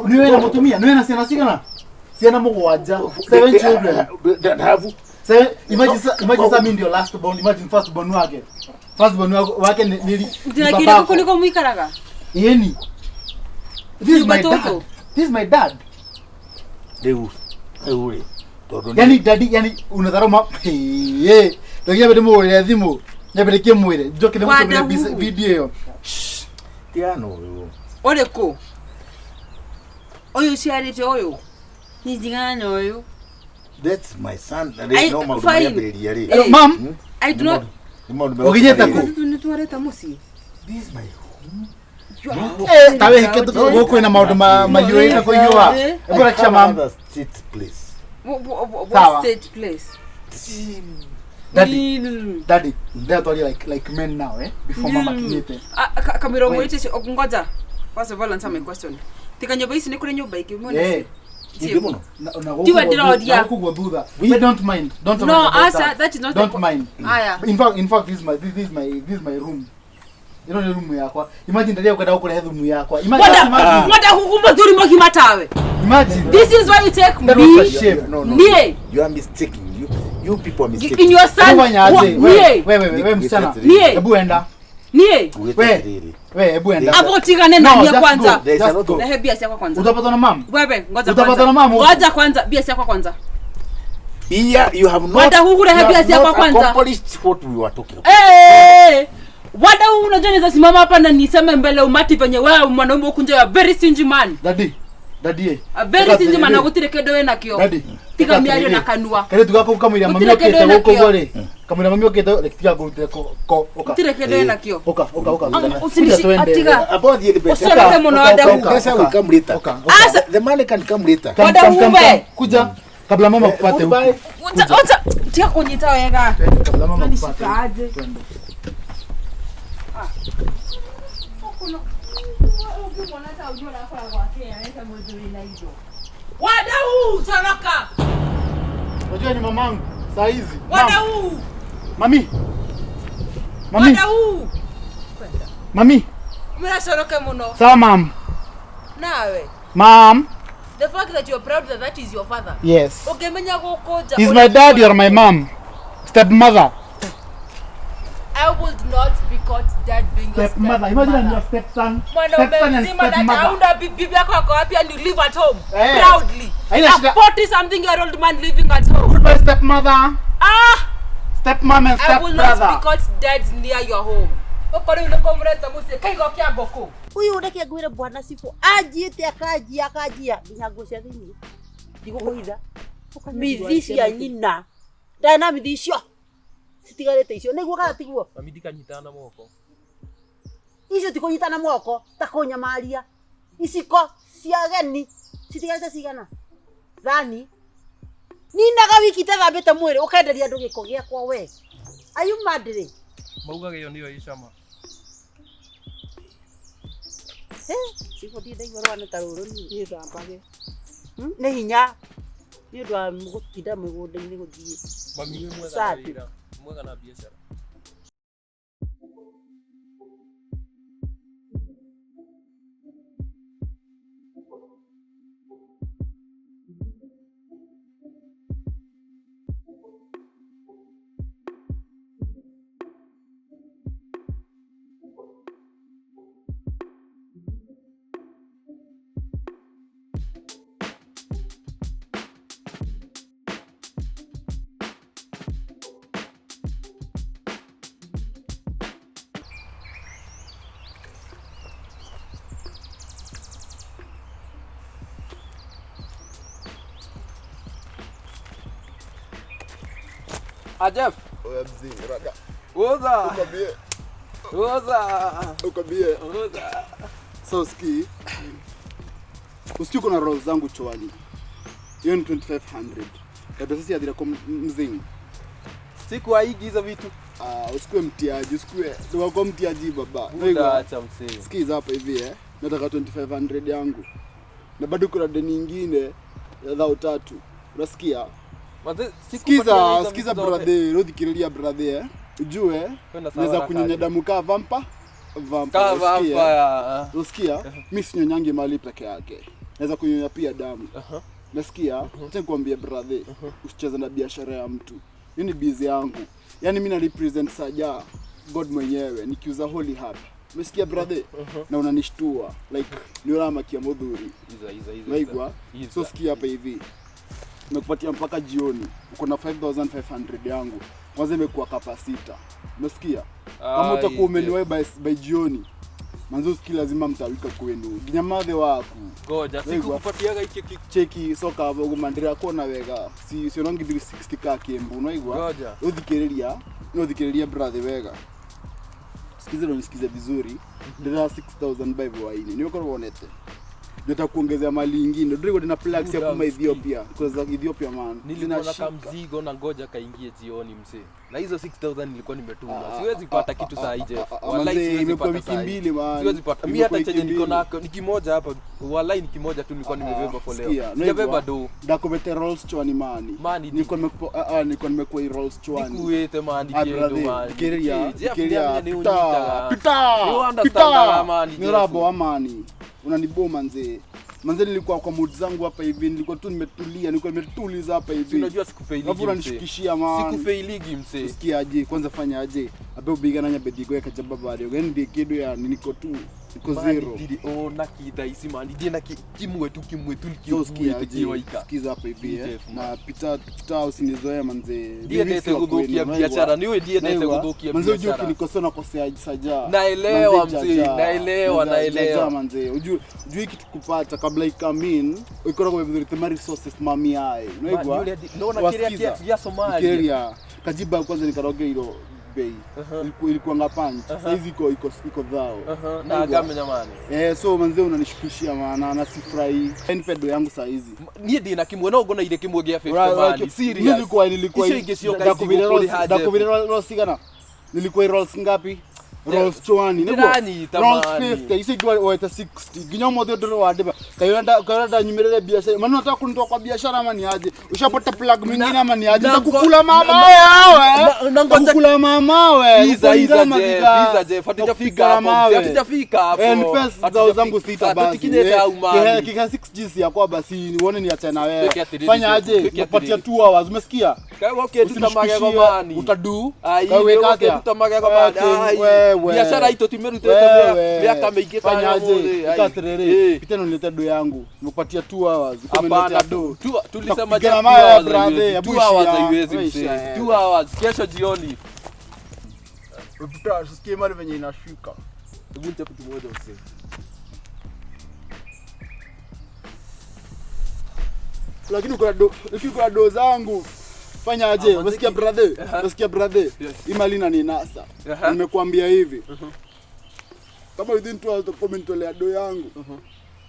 Ni wewe na mutumia, ni wewe na ciana cigana? Ciana mũgwanja. Seven children. Have Seven, imagine imagine sa mimi ndio last born, imagine first born wake. First born wake ni Ndinakiri babako. gũkũ nĩkuo mũikaraga? Yeni. This is my Nyumba dad. tũtũ. This is my dad. rĩu rĩu rĩ tondũ nĩ- Yani daddy, yani unadharau ma hey. Ndio nyambe ndimũhũrĩre thimũ. Nyambe ndĩkĩmwĩre. Njoke ndĩmũtũmĩre Wadahu. video ĩyo. tigana ũyũ. Ũrĩkũ? Ũyũ ũciarĩte ũyũ? Niĩ ndigana na ũyũ. That's my son. I- Rĩ no maũndũ fine. marĩambĩrĩria rĩ. Eh. Mam, I do not. Nĩ maũndũ Ũkinyĩte megũtũma kũ? rĩrĩ. Tũtũ nĩtwareta mũciĩ. This is my eh ta wĩhĩke gũkũ kwĩna maũndũ mahiũhĩte kũhiũha. Eh. Hebu hakikisha mam. Another state place. What Sawa. state place? Daddy. Mm. Daddy, ndĩratwaria like men now eh before mama akinyĩte. Kamirongo Wait. ĩte ngoja. First of all answer my question. Tika nyũmba ici nĩ kũrĩ nyũmba ingĩ mwena Eh. Nyingĩ mũno. Na gũkũ Tiwe guo ndĩroria. na gũkũ guo thutha. We don't mind. Don't No, mind about answer, that. that is not the Don't po- mind. Aya. In fact this is my this is my room. Ĩno nĩ room yakwa. Imagine ndaria kwenda gũkũrehe thumu yakwa. Imagine Wada, imagine. wada huku mũthuri mũgima tawe. Imagine. This is why you take That was a me shame. No, no. Nie. You are mistaking. You people are mistaking. in your son. Unafanya aje? Wa- Wewe Nie. wewe wewe msichana. Nie. Hebu enda. Nie. Ngwĩte We. atĩrĩrĩ. We hebu enda. Hapo tigane na No, nie just kwanza. go. There is a Just lot go. of- Rehe bia ciakwa kwanza. Utapatwa na mam. Wewe ngoja Utapatwa kwanza. na mama huko. Ngoja kwanza bia ciakwa kwanza. Here you have not. Wada huku rehe you bia have ciakwa not kwanza. accomplished what we were talking about. Eh! Wada huu unajua naweza simama hapa na niseme mbele umati venye wewe mwanaume huku nje you are very stingy man. Daddy. Daddy. eh. A very stingy man na gutire kindu wĩ nakĩo. Daddy. Tiga mĩario na kanua. Kare tuga kuu kamwira mami Gũtirĩ okĩte kĩndũ gũkũ wĩnakĩo. guo rĩ. Kamwira mami okĩte reke tiga ngũrutĩre ko ũka. Gũtirĩ kĩndũ wĩ nakĩo. Ũka ũka ũka. Usinishi- Kuja twende. atiga. About the mbeca. Usiongeze mũno Ũka, Wada ũka, huu. ũka, Mbeca will come later. Ũka, ũka. Asa The money can come later. Come, Wada come, come, uwe. come. Kuja kabla mama kupate huku. Goodbye. Wacha tiga kunyita wega. Twende, kabla mama kupate. Unanishika aje? Twende. Wadau, toroka. Unajua ni mamangu saa hizi. Mam. Wadau, Mami. Mami. wadau. Mami. Mracoroke muno. Sawa mam. Nawe. Mam. The fact that you're proud that that is your father. Yes. Ũngĩmenya gũkũ nja. He's my dad, you're my mom. Stepmother. I would not be caught dead being your Stepmother. Imagine I'm your stepson. Mwanaume Stepson and mzima na stepmother. hauna bibi yako ako wapi and you live at home Eh. proudly. Haina A shida. 40 something year old man living at home. Goodbye stepmother. Ah! Stepmom and I will not be stepbrother. caught dead near your home. Okorwo nĩ kũmũreta mũciĩ kaigo kĩa ngũkũ. Uyu reke ngwire bwana Cibũ anjiĩte akanjia akanjia nginya nguo cia thĩinĩ ndigũkũhitha mithi cia nyina ndarĩ na mithi icio citigarĩte icio nĩguo kana tiguo? Mami ndikanyitana na moko. Icio ti kũnyitana moko ta kũnyamaria iciko cia ageni citigarĩte cigana thani ninaga wiki itathambĩte mwĩrĩ ũkenderia andũ gĩko gĩakwa we. Are you mad rĩ? Maugaga ĩyo nĩyo ĩ cama. Cibũ ndirĩ ndaigua rũgano ta rũrũ niĩ. Nĩthambage. Nĩ hinya nĩ ũndũ wa gũtinda mũgũnda-inĩ gũthiĩ. Mami wĩ mwega na Safi. wĩra, mwega na biacara. Ah, Jeff. Oya mzee, rada. Oza. Ukwambie. Oza. Ukwambie. Oza. So ski. Usikii kuna rolls zangu chwani. Hiyo ni 2500. Kabla sisi adira kwa mzee. Sikuwaigi hizo vitu. Ah, usikue mtiaji, usikue. Ndio kwa mtiaji baba. Buda acha mzee. Sikiza hapa hivi eh. Nataka 2500 yangu. Na bado kuna deni nyingine ya 3,000. Unasikia? Sikiza, sikiza brother, ruthikiriria brother eh. Ujue naweza kunyonya damu ka vampa. Vampa. Unasikia? Mimi sinyonyangi mali peke yake. Naweza kunyonya pia damu. Nasikia? Acha nikwambie brother, usicheze na biashara ya mtu. Hii ni busy yangu. Yaani mimi na represent Saja God mwenyewe nikiuza holy hapa. Umesikia brother? Na unanishtua like ni urama kia mudhuri. Iza. Naigwa. So sikia hapa hivi. Nimekupatia mpaka jioni. Uko na 5500 yangu. Kwanza imekuwa kapa 6. Umesikia? Kama utakuwa umeniwahi by jioni. Manzo sikii lazima mtawika kwenu. Ginyamathe waku. Goja, sikukupatiaga iki cheki soka hapo gumandira kuona wega. Si sionangi 360 ka Kiambu, unaigwa? Goja. Uthikiriria, uthikiriria brother wega. Sikiza na nisikize vizuri. Ndira 6000 by waini. Ni ukorwo wonete. Nitakuongezea mali nyingine. Ndio na plugs ya kuma Ethiopia. Kwa Ethiopia man. Nilikuwa na kamzigo na ngoja kaingie jioni mzee. Na hizo 6000 nilikuwa nimetuma. Siwezi kupata kitu saa hii Jeff. Wallahi siwezi kupata wiki mbili man. Siwezi kupata. Mimi hata chenye niko nako ni kimoja hapa. Wallahi ni kimoja tu nilikuwa nimebeba for leo. Sijabeba do. Ndakubete rolls chwani mani. Nilikuwa nimekuwa nilikuwa nimekuwa rolls chwani. Nikuete man kiedo man. Kiria. Kiria. Pita. Pita. Ni rabo amani. Unaniboma mzee. Manze nilikuwa kwa mood zangu hapa hivi, nilikuwa tu nimetulia, nilikuwa nimetuliza hapa hivi. Unajua sikufailigi. Alafu unanishikishia man. Sikufailigi mzee. Sikia aje, kwanza fanya aje. Abe ubiga nanya bedigo ya kajaba bari. Ogeni ndi kidu ya niko tu. Niko zero. Ndidi ona kita isi man. Ndi na kimwe tu kiwaika. Sikiza hapa hivi. Na pita pita usinizoea manze. Ndiye ndete kudhukia biashara. Niwe ndiye ndete kudhukia biashara. Manze ujue ukinikosoa na kosea saja. Naelewa mzee, naelewa. Manze ujue kitu kupata kabla ikame in, ikora kwa vizuri tema resources mami ai. Unaigwa? Naona kile kia Somalia. Kile kajiba kwanza nikaroge ilo bei. Ilikuwa ngapanji. Sasa hizi iko dhao. Na agamenya mani. So manze unanishukishia maana na sifurahi. Nipe do yangu saa hizi. Niĩ ndĩ na kimwe no ngona ile kimwe gĩa 50 mani. Serious. Nilikuwa ndakubira rolls sigana. Nilikuwa rolls ngapi? Rolls chwani nĩguo Ndĩranyita, Rolls mani. 50 icio ingĩ woete 60 nginya ũmũthĩ ndũrĩ wandĩba kaĩ ũrenda nyumĩrĩre biacara mani unataka kunitoa kwa biashara ama ni aje ushapata plug mwingine ama ni aje na- nitakukula mama na- wewe na- ngoja- nitakukula mama wewe Iza, iza, Jeff, iza, Jeff, hatujafika hapo, mzee, hatujafika hapo. Eh, nipe zao Hatujafika. zangu sita basi. Hatukinyeta Eh, au mani. Kika 6 G yakwa basi uone ni achana wewe. Weke atiriri, Fanya Jeff, aje? weke Napatia atiriri. 2 hours, umesikia? Kaĩ okay tuta magego Usinishukishie, mani. Utadu. Ai, Kaĩ wĩka okay atĩa? tuta magego mani. Wewe, Ai, wewe. biashara itũ timerutĩte Wewe. mĩaka mĩingĩ ta Fanya aje? ũmũthĩ, ai. Ika atiriri. Eh. Pita na unilete do yangu. Nimekupatia 2 hours. Uko Hapana, umeniletea do. tulisema Nakupigana Jeff, mawe, two hours brother, haiwezi, hebu two hours ishia. haiwezi, Wewe mzee. ishia, eh. Two hours, kesho jioni. Pita, usikie mali venye inashuka. Hebu nichape kimoja mzee. Lakini uko na do, lakini uko na do zangu. Fanya aje? Ah, Umesikia maziki. brother? Aha. Umesikia brother? Yes. Hii mali inaninasa. Aha. Nimekuambia hivi. Kama within 2 hours utakuwa umenitolea do yangu.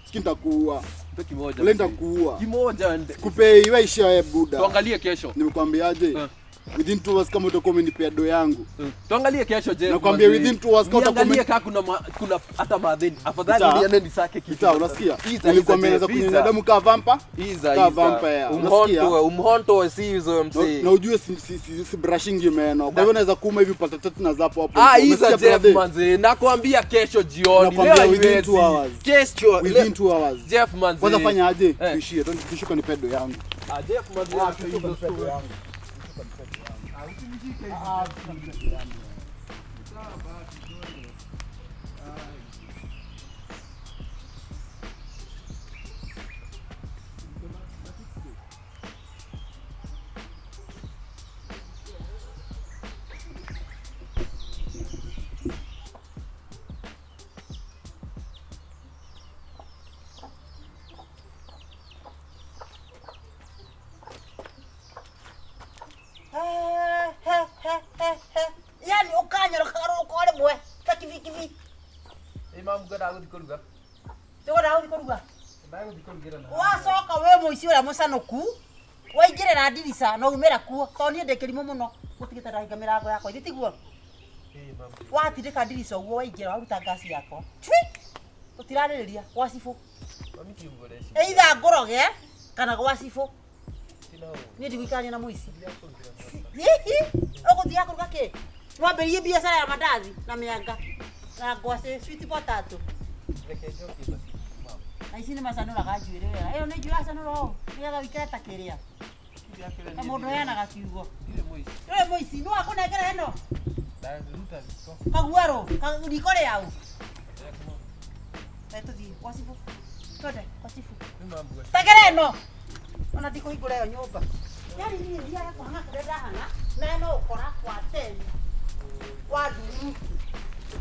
Siki nitakuua. Nipe kimoja. Ule mzee. nitakuua. Kimoja nde. Kupei wewe ishia wewe buda. Tuangalie kesho. Nimekuambiaje? Eh. Within 2 hours kama utakuwa umenipea do yangu. Tuangalie kesho Jeff. Nakwambia manze. within 2 hours kama utakuwa Niangalie ume- kama kuna hata madheni. Afadhali Ita. niende nisake kitu. Ita, unasikia? Iza, iza, Nilikwambia naweza Jeff, kunyonya iza. damu kaa vampa. Iza, Kaa iza. vampire. Unasikia? Umhonto, umhonto si hizo Na, mzee. na ujue si brushingi meno. Kwa hivyo naweza kuuma hivi upate tatu na zapo hapo. Ah, Umesikia, iza Jeff brother? manze. Nakwambia kesho jioni. Nakwambia Leo within haiwezi. 2 hours. Kesho. Within leo- 2 hours. Jeff manze. Kwanza fanya aje? Eh. Tuishie, tushuka nipe do yangu. Ah, Jeff manze. hizo story. Yani ukanyoroka rũko rĩmwe ta kibikibi. Imam ngwenda gũthiĩ kũruga. Tũgũra gũthiĩ kũruga. Ndagũthiĩ kũrugĩra na. Wacoka wĩ mũici ũrĩa mũcanũku waingĩrĩra ndirica na umĩra kuo tondũ niĩ ndĩ kĩrimũ mũno gũtigĩte ndahinga mĩrango yakwa ithe tiguo watindĩka ndirica ũguo waingĩra waruta ngasi yakwa cui tũtirarĩrĩria gwa cibũ Mami kiugo reci. either ngũroge kana gwa cibũ niĩ ndigũikarania na mũici hihi ũgũthiaga kũruga kĩ wambĩrĩrie biacara ya mandathi na mĩanga na ngwacĩ sweet potato Reke njoke basi. Mama. na ici nĩ macanũraga njuĩrĩ wega ĩyo nĩ njuĩrĩ acanũra ũũ nĩgetha ũikare ta kĩrĩa ta mũndũ ũheanaga kiugo Ndirĩ mũici. ndũrĩ mũici nĩ wakũnengera ĩno Ndaruta riko. kaguarũ riko rĩau Reke tũthiĩ gwa cibũ twende gwa cibũ tegera ĩno ona ndikũhingũra ĩyo nyũmba yani niĩ thiaga kũhang'a kũrĩa ndahang'a na no ũkora kwa teni wa nduru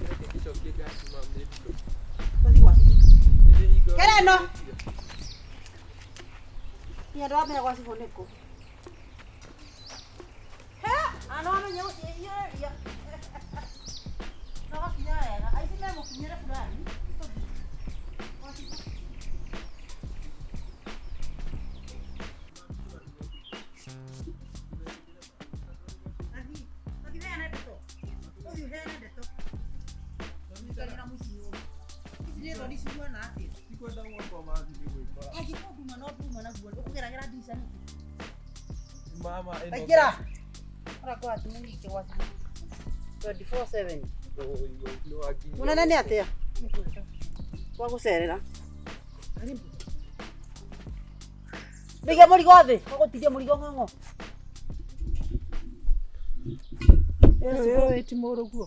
Reke ngasi mam nĩ nduru. tũthiĩ gwa cibũ Nĩ kera ĩno niĩ ndwamenya gwa cibũ nĩkũ he ana wamenya gũciĩhiũrĩria no gakinya wega aici memũkinyĩre fulani tũthiĩ gwa cibũ. Athiĩ ũheane ndeto. Ũthiĩ ũheane ndeto. Ũikare na mũici ũyũ. Ici nĩ thoni cihuana atĩa? Ndikwenda gwakwa mathi nĩ gwĩkora. Angĩkorwo nduma no nduma naguo ũkũgeragĩra ndirica nĩkĩ? Mama ĩno. Aingĩra. Ũrakora atĩ mũnyite gwa cibũ 24/7. Nĩ wakinya. Mũnene nĩ atĩa? Gwa gũcerera. Ndũige mũrigo thĩ, ũgũtigia mũrigo ng'ong'o. Ti mũrũguo.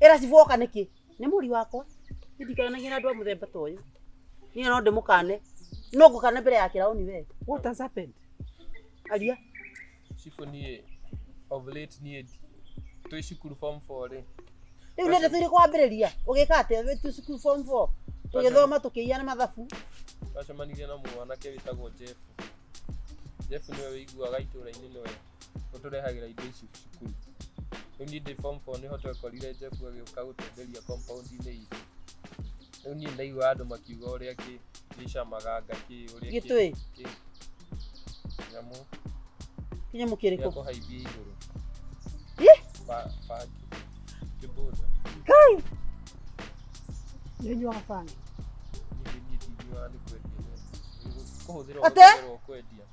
Ĩra cibũ oka nĩkĩ? Nĩ mũri wakwa. Niĩ ndikaranagia na andũ a mũthemba ta ũyũ. Niĩ no ndĩmũkane. No ngũkane mbere ya kĩraũni we. What has happened? Aria. Cibũ niĩ of late niĩ twĩ cukuru form 4 rĩ. Rĩu nĩ ndeto irĩkũ wambĩrĩria? Ũgĩka atĩa wĩ tu cukuru form 4? Tũgĩthoma tũkĩiya na mathabu. Twacemanirie na mwanake wĩtagwo Jeff. Jeff nĩwe wĩiguaga itũũra-inĩ nĩwe ũtũrehagĩra indo ici cukuru. Rĩu niĩ ndĩ form 4 nĩho twekorire Jeff agĩũka gũtwenderia compound-inĩ itũ. Rĩu niĩ ndaigua andũ makiuga ũrĩa gĩcamaga ngakĩ ũrĩa Gĩtũĩ? Nyamũ. Kĩnyamũ kĩrĩkũ? Gĩa kũhaimbia igũrũ. Ih! Bangi. Kĩbũnda. Ngai! Nĩ ũnyuaga bangi? Niĩ ndingiuga nĩ kwendia kũhũthĩra Ate? ũhũthagĩrwo kwendia.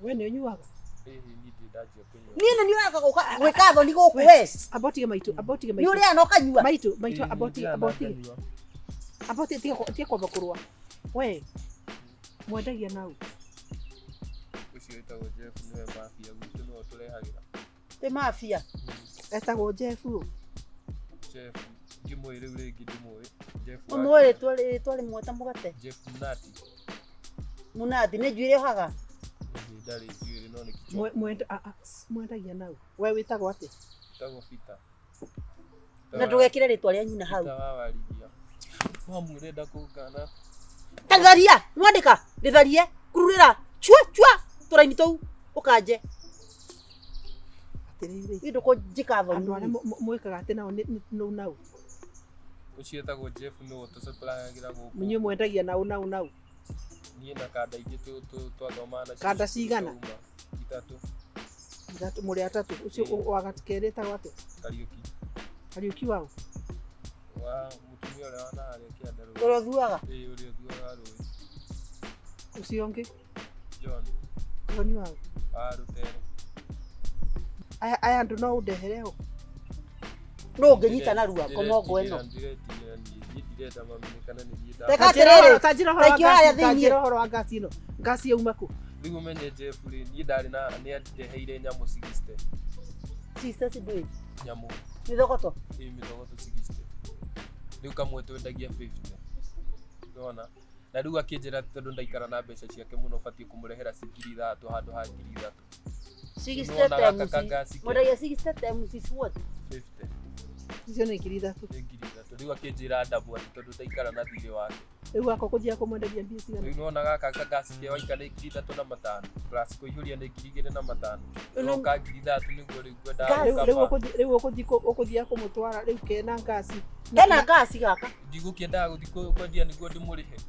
We nĩ ũnyuaga? Ĩhĩ, niĩ ndirĩ ndanjia kũnyua. Niĩ nĩ niĩ ũreka gwĩka thoni gũkũ we. Amba ũtige maitũ, amba ũtige Nĩ maitũ. ũrĩaga na ũkanyua. Maitũ, maitũ, Ĩhĩ, amba ũtige, ndirĩ amba ũtige. ndanyua. Amba ũtige, tiga kwamba kũrũa. We, mwendagia nau. Ũcio wĩtagwo Jeff nĩwe mafia gwitũ nĩwe ũtũrehagĩra. Ti mafia. Etagwo Jeff ũ. Jeff ndimũĩ rĩu rĩngĩ ndimũĩ. Jeff wa Ũmũĩ rĩtwa rĩtwa rĩmwe ta mũgate. Jeff Mnati. Mũnathi nĩ njuĩrĩ ohaga. Ĩhĩ, ndarĩ njuĩrĩ no nĩ kichwa. Mwendagia nau. We wĩtagwo atĩa? Wĩtagwo Peter. Na ndũgekĩre rĩtwa rĩa nyina hau. Peter wa Warigia. Mamu ũrenda kũngana. Tharia, nwandĩka, rĩtharie, kururĩra, chua chua tũraini tũu ũkanje. Atĩrĩrĩ. Niĩ ndũkũnjĩka thoni. Andũ arĩa mwĩkaga atĩ nao nĩ nũ nau. Ũcio wĩtagwo Jeff nĩwe ũtũcaplayagĩra gũkũ. Inyuĩ mwendagia nau nau nau. Niĩ na kanda ingĩ twathomaga nacio. Kanda cigana? Twauma Ithatũ. Ithatũ, mũrĩ atatũ. Ũcio wa kerĩ etagwo atĩa? Kariũki. Kariũki waũ? Wa mũtumia ũrĩa wa naharĩa kĩanda rũĩ. Ũrĩa ũthuaga? Ĩĩ, ũrĩa ũthuaga rũĩ. Ũcio ũngĩ? John. John waũ? Wa Rũtere. Aya andũ no ũndehere ho. No ũngĩnyita narua komongo ĩno. Ndiretigĩra niĩ, niĩ ndirenda mamenye kana nĩ niĩ Reka atĩrĩrĩ, Ta njĩra ũhoro wa ta ikio harĩa ngasi, ta thĩiniĩ. njĩra ũhoro wa ngasi ĩno. Ngasi yauma kũ? Rĩu ũmenye Jeff rĩ, niĩ ndarĩ na nĩ andeheire nyamũ 60. 60 ndũĩ? Nyamũ. Mĩthogoto? Ĩĩ, mĩthogoto 60. Rĩu kamwe twendagia 50. Ndona? Na rĩu akĩnjĩra tondũ ndaikara na mbeca ciake mũno batiĩ kũmũrehera ci ngiri ithathatũ handũ ha ngiri ithatũ. 60 Nĩwona gaka times. kangasi ke- Mwendagia 60 times is what? 50. Icio nĩ ngiri ithatũ. Nĩ ngiri ithatũ. Rĩu akĩnjĩra ndabu atĩ tondũ ndaikara na thirĩ wake. Rĩu gaka ũkũthiaga kũmwenderia mbia cigana? Rĩu nĩwona gaka kangasi ke waika nĩ ngiri ithatũ na matano. Plus kũihũria nĩ ngiri igĩrĩ na matano. Roka ngiri ithatũ nĩguo rĩu ngwendaga Rĩu gũkama. rĩu ũkũthiĩ kũmũtwara rĩu kena ngasi. Kena ngasi gaka. Ndigũkĩendaga gũthiĩ kwendia nĩguo ndĩmũrĩhe.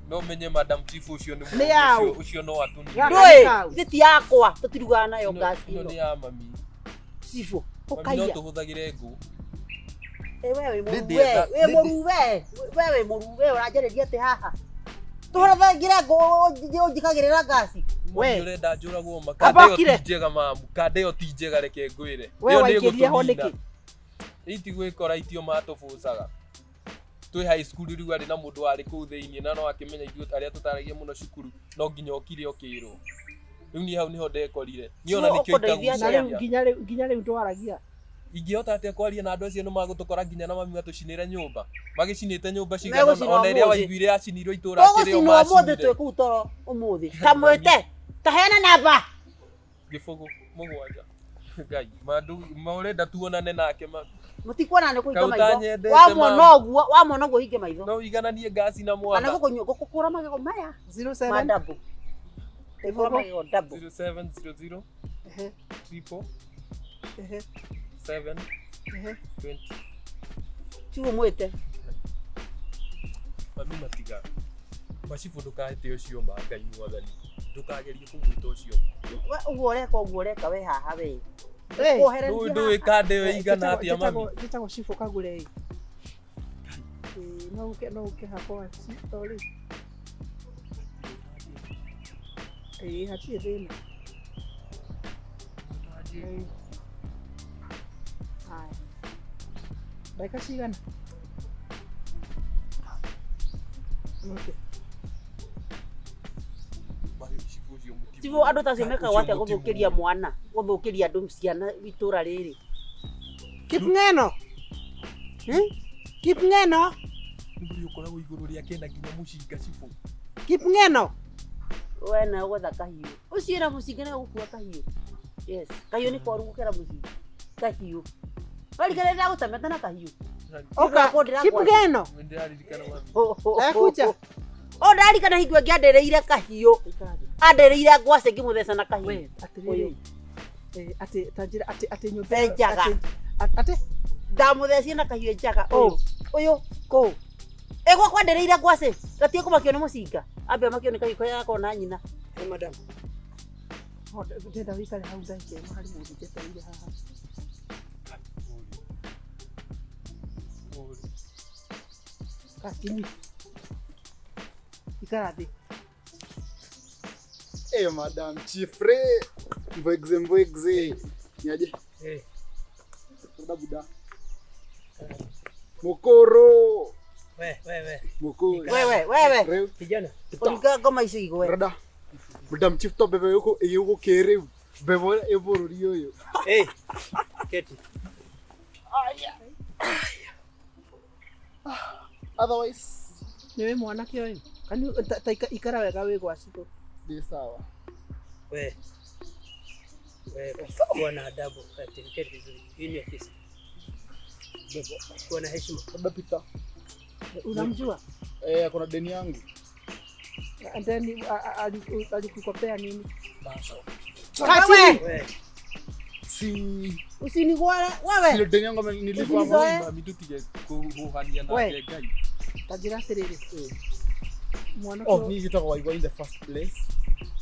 No menye Madam Chief ũcio nĩ Nĩ yaũ? ũcio no atũnine. Ndũĩ, ithe ti yakwa, tũtirugaga nayo ngasi Ĩno ĩno. nĩ ya mami. Cibũ, Mami no ũkaiya. tũhũthagĩre ngũ. Ĩ, we wĩ mũru Nĩ we, ndĩetha- wĩ mũru we, we wĩ mũru we, ũranjarĩria atĩ haha. Tũhũthagĩre ngũ ũnjikagĩrĩra ngasi. Mami ũrenda njũragwo ma. Amba Kanda ĩyo ũkire. ti njega mamu. Kanda ĩyo ti njega reke ngwĩre. We Ĩyo nĩ waikĩria ho ĩgũtũnina. nĩkĩ? Itigwĩkora itio matũbũcaga. Twĩ high school rĩu arĩ na mũndũ warĩ kũu thĩiniĩ na no akĩmenya ithuĩ arĩa tũtaragia mũno cukuru no nginya okire ũkĩrwo. Rĩu niĩ hau nĩho ndekorire. Niĩ ona Cibũ, nĩkĩo ũkũndeithia Na rĩu itagucagĩrĩria. nginya rĩu ndwaragia. Ingĩhota atĩa kwaria na andũ acio nĩ magũtũkora nginya na mami matũcinĩre nyũmba. Magĩcinĩte nyũmba cigana Megũcinwo ona ĩrĩa ũmũthĩ. waiguire yacinirwo itũra akĩrĩ o Tũgũcinwo ũmũthĩ macinire. twĩ kũu toro ũmũthĩ. Kamwĩte, ta heana namba. Gĩbũgũ mũgwanja. Ngai, ma ũrenda tuonane nake ma. Mũtikuona nĩ kũhinga Kau maitho. ũtanyendete, Wamwona mama. ũguo, wamwona ũguo hinge maitho. No igananie ngasi na Kana mwana. ngũkũnyua ngũkũkũra magego maya. 07 Ma double. Ngũkũra magego double. 0700 Ehe. triple Ehe. 7 Ehe. 20. Cibũ mwĩte. Mami matiga. Macibũ ndũkahĩte ũcio ma Ngai mwathani. Ndũkagerie kũmwĩta ũcio ma. We ũguo ũreka ũguo ũreka we haha we. Hey, Ngũkwohereria Ndũĩ haha. kanda ĩyo ĩigana atĩa mami. Njĩtagwo Cibũ Kagure ĩ. Ĩĩ, no ũke hakwa sorry. Ĩĩ, hatirĩ thĩna. Ĩĩ. Haya. Ndagĩka cigana? Okay. Cibũ andũ ta acio mekaga atĩa gũthũkĩria mwana, gũthũkĩria andũ ciana itũra rĩrĩ. Kipng'eno. Kipng'eno. Nĩ ũkoragwo igũrũ rĩake na nginya mũcinga cibũ. Kipng'eno. We nawe gwetha kahiũ. Ũcio na mũcinga nawe gũkua kahiũ. Yes, kahiũ nĩ koru gũkĩra mũcinga. Kahiũ. Warikana ndagũtemete na kahiũ. Oka, Kipng'eno. Nĩndĩraririkana mami. Ekuja. O ndarikana hingo ĩngĩ andereire kahiũ. Andereire ngwacĩ ngĩmũtheca na kahiũ. Atĩrĩrĩ. Atĩ ta njĩra atĩ atĩ nyũmba Be njaga. Atĩ Ndamũthecire na kahiũ njaga. Ũyũ. Ũyũ. Kũ? Ĩ gwakwa andereire ngwacĩ. Gatige kũmakio nĩ mũcinga. Ambe amakio nĩ kahiũ karĩa gakoragwo na nyina. Hey, madam. Ndĩrenda wĩikare hau ndagĩka ĩmwe harĩ mũndũ njetereire haha. Ũrĩ. Kakini. Ikara thĩ. Eh, Madam Chief re. Mvegze mvegze. Niaje? Eh. Buda buda. Mokoro. We, we, we. Mokoro. Wewe, wewe. Reu. Kijana. Ũringa ngoma ici igwe. Brother. Madam Chief to bebe yuko yuko kere. Bebe e bũrũri ũyũ. Eh. Keti. Otherwise Nĩwe mwanake ũyũ. Kani ta ikara wega wĩ gwa cibũ. Ndi sawa. We. We, kuwa na adabu. Keti, keti vizuri. Hii ni ofisi. Kuwa na heshima. Labda Peter. Unamjua? Eh, kuna deni yangu. And then alikukopea nini? Wewe. We. Si Usinigware wewe. sio deni yangu nilipa Usinizoe. Mami tutige kuhuhania We. nake Ngai. Ta njĩra atĩrĩrĩ. Mwanake Oh, ni njĩtagwo Waigwa in the first place.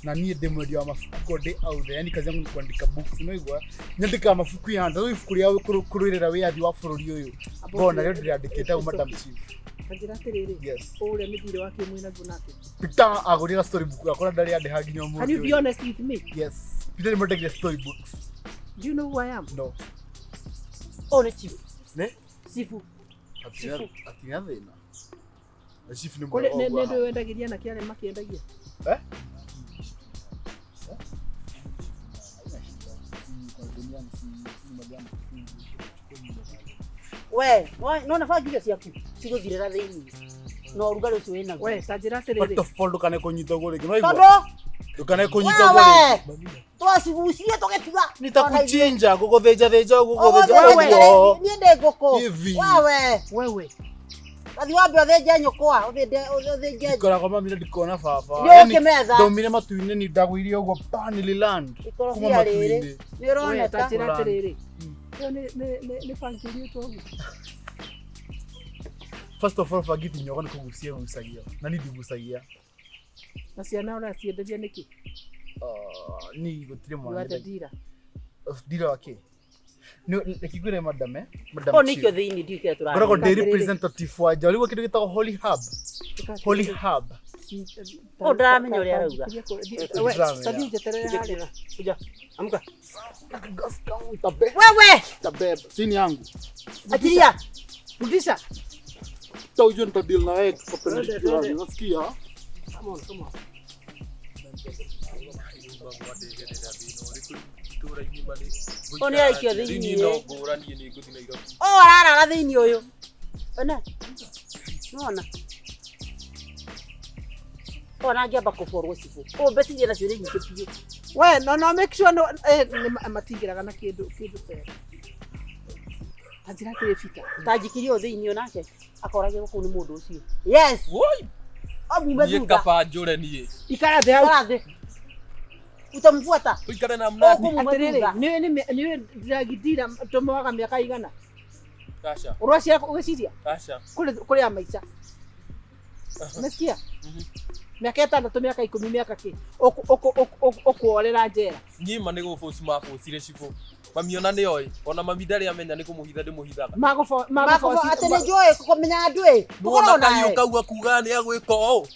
Na niĩ ndĩ mwendia wa mabuku ngo ndĩ out there. Yani kazi yangu ni kuandika books. Unaigua? Nyandĩkaga mabuku ya nda. Rĩu ibuku rĩa kũrũĩrĩra wĩyathi wa bũrũri ũyũ. Ngona rĩo ndĩrĩandĩkĩte hau Madam Chief. Ta njĩra atĩrĩrĩ. Yes. Ũrĩa mĩthire wake mwĩ naguo nake. Peter agũrire storybook yakwa na ndarĩ andĩha nginya ũmũthĩ Can you be ũyũ. honest with me? Yes. Peter nĩ mwendagia storybooks. Do you know who I am? No. Ũyũ nĩ chief. Ne? Chifu. Atina thĩna. Na chief nĩ Kũrĩ mwega nĩ ũguo ndũĩ wendagĩria anake arĩa makĩendagia. Eh? We, nona bangi icio ciaku cigũthirĩra thĩinĩ. Na ũrugarĩ ũcio wĩnaguo. We, ta njĩra First atĩrĩrĩ. of all ndũkane kũnyita ũguo rĩngĩ. Nĩwaigua? Tondũ Ndũkane kũnyita ũguo rĩngĩ. wewe twacigucirie tũgĩtiga. Nitakuchinja gũgũthĩnja thĩnja ũguo gũgũthĩnja ũguo. Niĩ ndĩ ngũkũ. Hivi. Wewe. Wewe. Gathi wambe ũthĩnje nyũkwa, ũthĩnje Ndikoragwo mami na ndikona baba. Nĩ Yani, ũkĩmetha. Ndaumire matu-inĩ ni ndagũirie ũguo pa nililand. Ikorobia Kuma rĩrĩ. matu-inĩ. Nĩ We, ta ũroneka. njĩra atĩrĩrĩ. Ĩyo nĩ bangi ũrĩtwo ũguo. First of all bangi tinyogo nĩ kũgucia gucagia. Na niĩ ndigucagia. Na ciana ũracienderia nĩkĩ? Ni gũtirĩ You mwana. are the dealer. Dealer wa kĩ? Nĩ reke ngwĩre madam eh. Madam Ũyũ nĩkĩo Chief. thĩinĩ ndiũĩ kĩrĩa tũraria. Ngoragwo ndĩ representative wa nja. Ũrĩguo kĩndũ gĩtagwo Holy Hub. Holy Hub. Ũyũ ndaramenya ũrĩa arauga. Ndĩramenya. Tathiĩ njeterere harĩa. Kuja. Amka. Wewe, Tabeba. Sini yangu. achilia. Rudisha. Peter ujue nitadeal na wewe kwa penalty yangu. Unasikia? Come on, come on. Ũyũ nĩ aikio thĩinĩ. No ngũranie nĩ ngũthiĩ Nairobi. Ũyũ ararara thĩinĩ ũyũ. One. Nĩwona? Ona angĩamba kũborwo cibũ. Ũyũ mbeca iria nacio nĩ nyingĩ biũ. We, no no make sure no nĩ matingĩraga na kĩndũ kĩndũ tera. Ta njĩra atĩrĩ Peter. Ta njikirie ũyũ thĩinĩ onake akoragĩrwo kũu nĩ mũndũ ũcio. Yes. Woi, Amume niĩ thutha. kaba njũre niĩ. Ikara thĩ hau. Ikara thĩ. Utamfuata. Tũikare na mnadi. Ũkũmuma Atĩrĩrĩ, thutha. nĩũĩ nĩũĩ ndĩragithira tũmoaga mĩaka igana. Aca, Ũraciara ũgĩciria aca. kũrĩ kũrĩ ya maica. Umesikia? Mĩaka ĩtandatũ, mĩaka ikũmi, mĩaka kĩ. Ũkuorera njera. Niĩ ma nĩ gũbũci mabũcire cibũ. Mami ona nĩ oĩ, ona mami ndarĩ amenya nĩ kũmũhitha ndĩmũhithaga. Magũbo Makũbo atĩ nĩ njũĩ kũmenya andũ ĩ. Nĩwona Tũkoragwo kahiũ nawe. kau akuga nĩ agwĩka ũũ.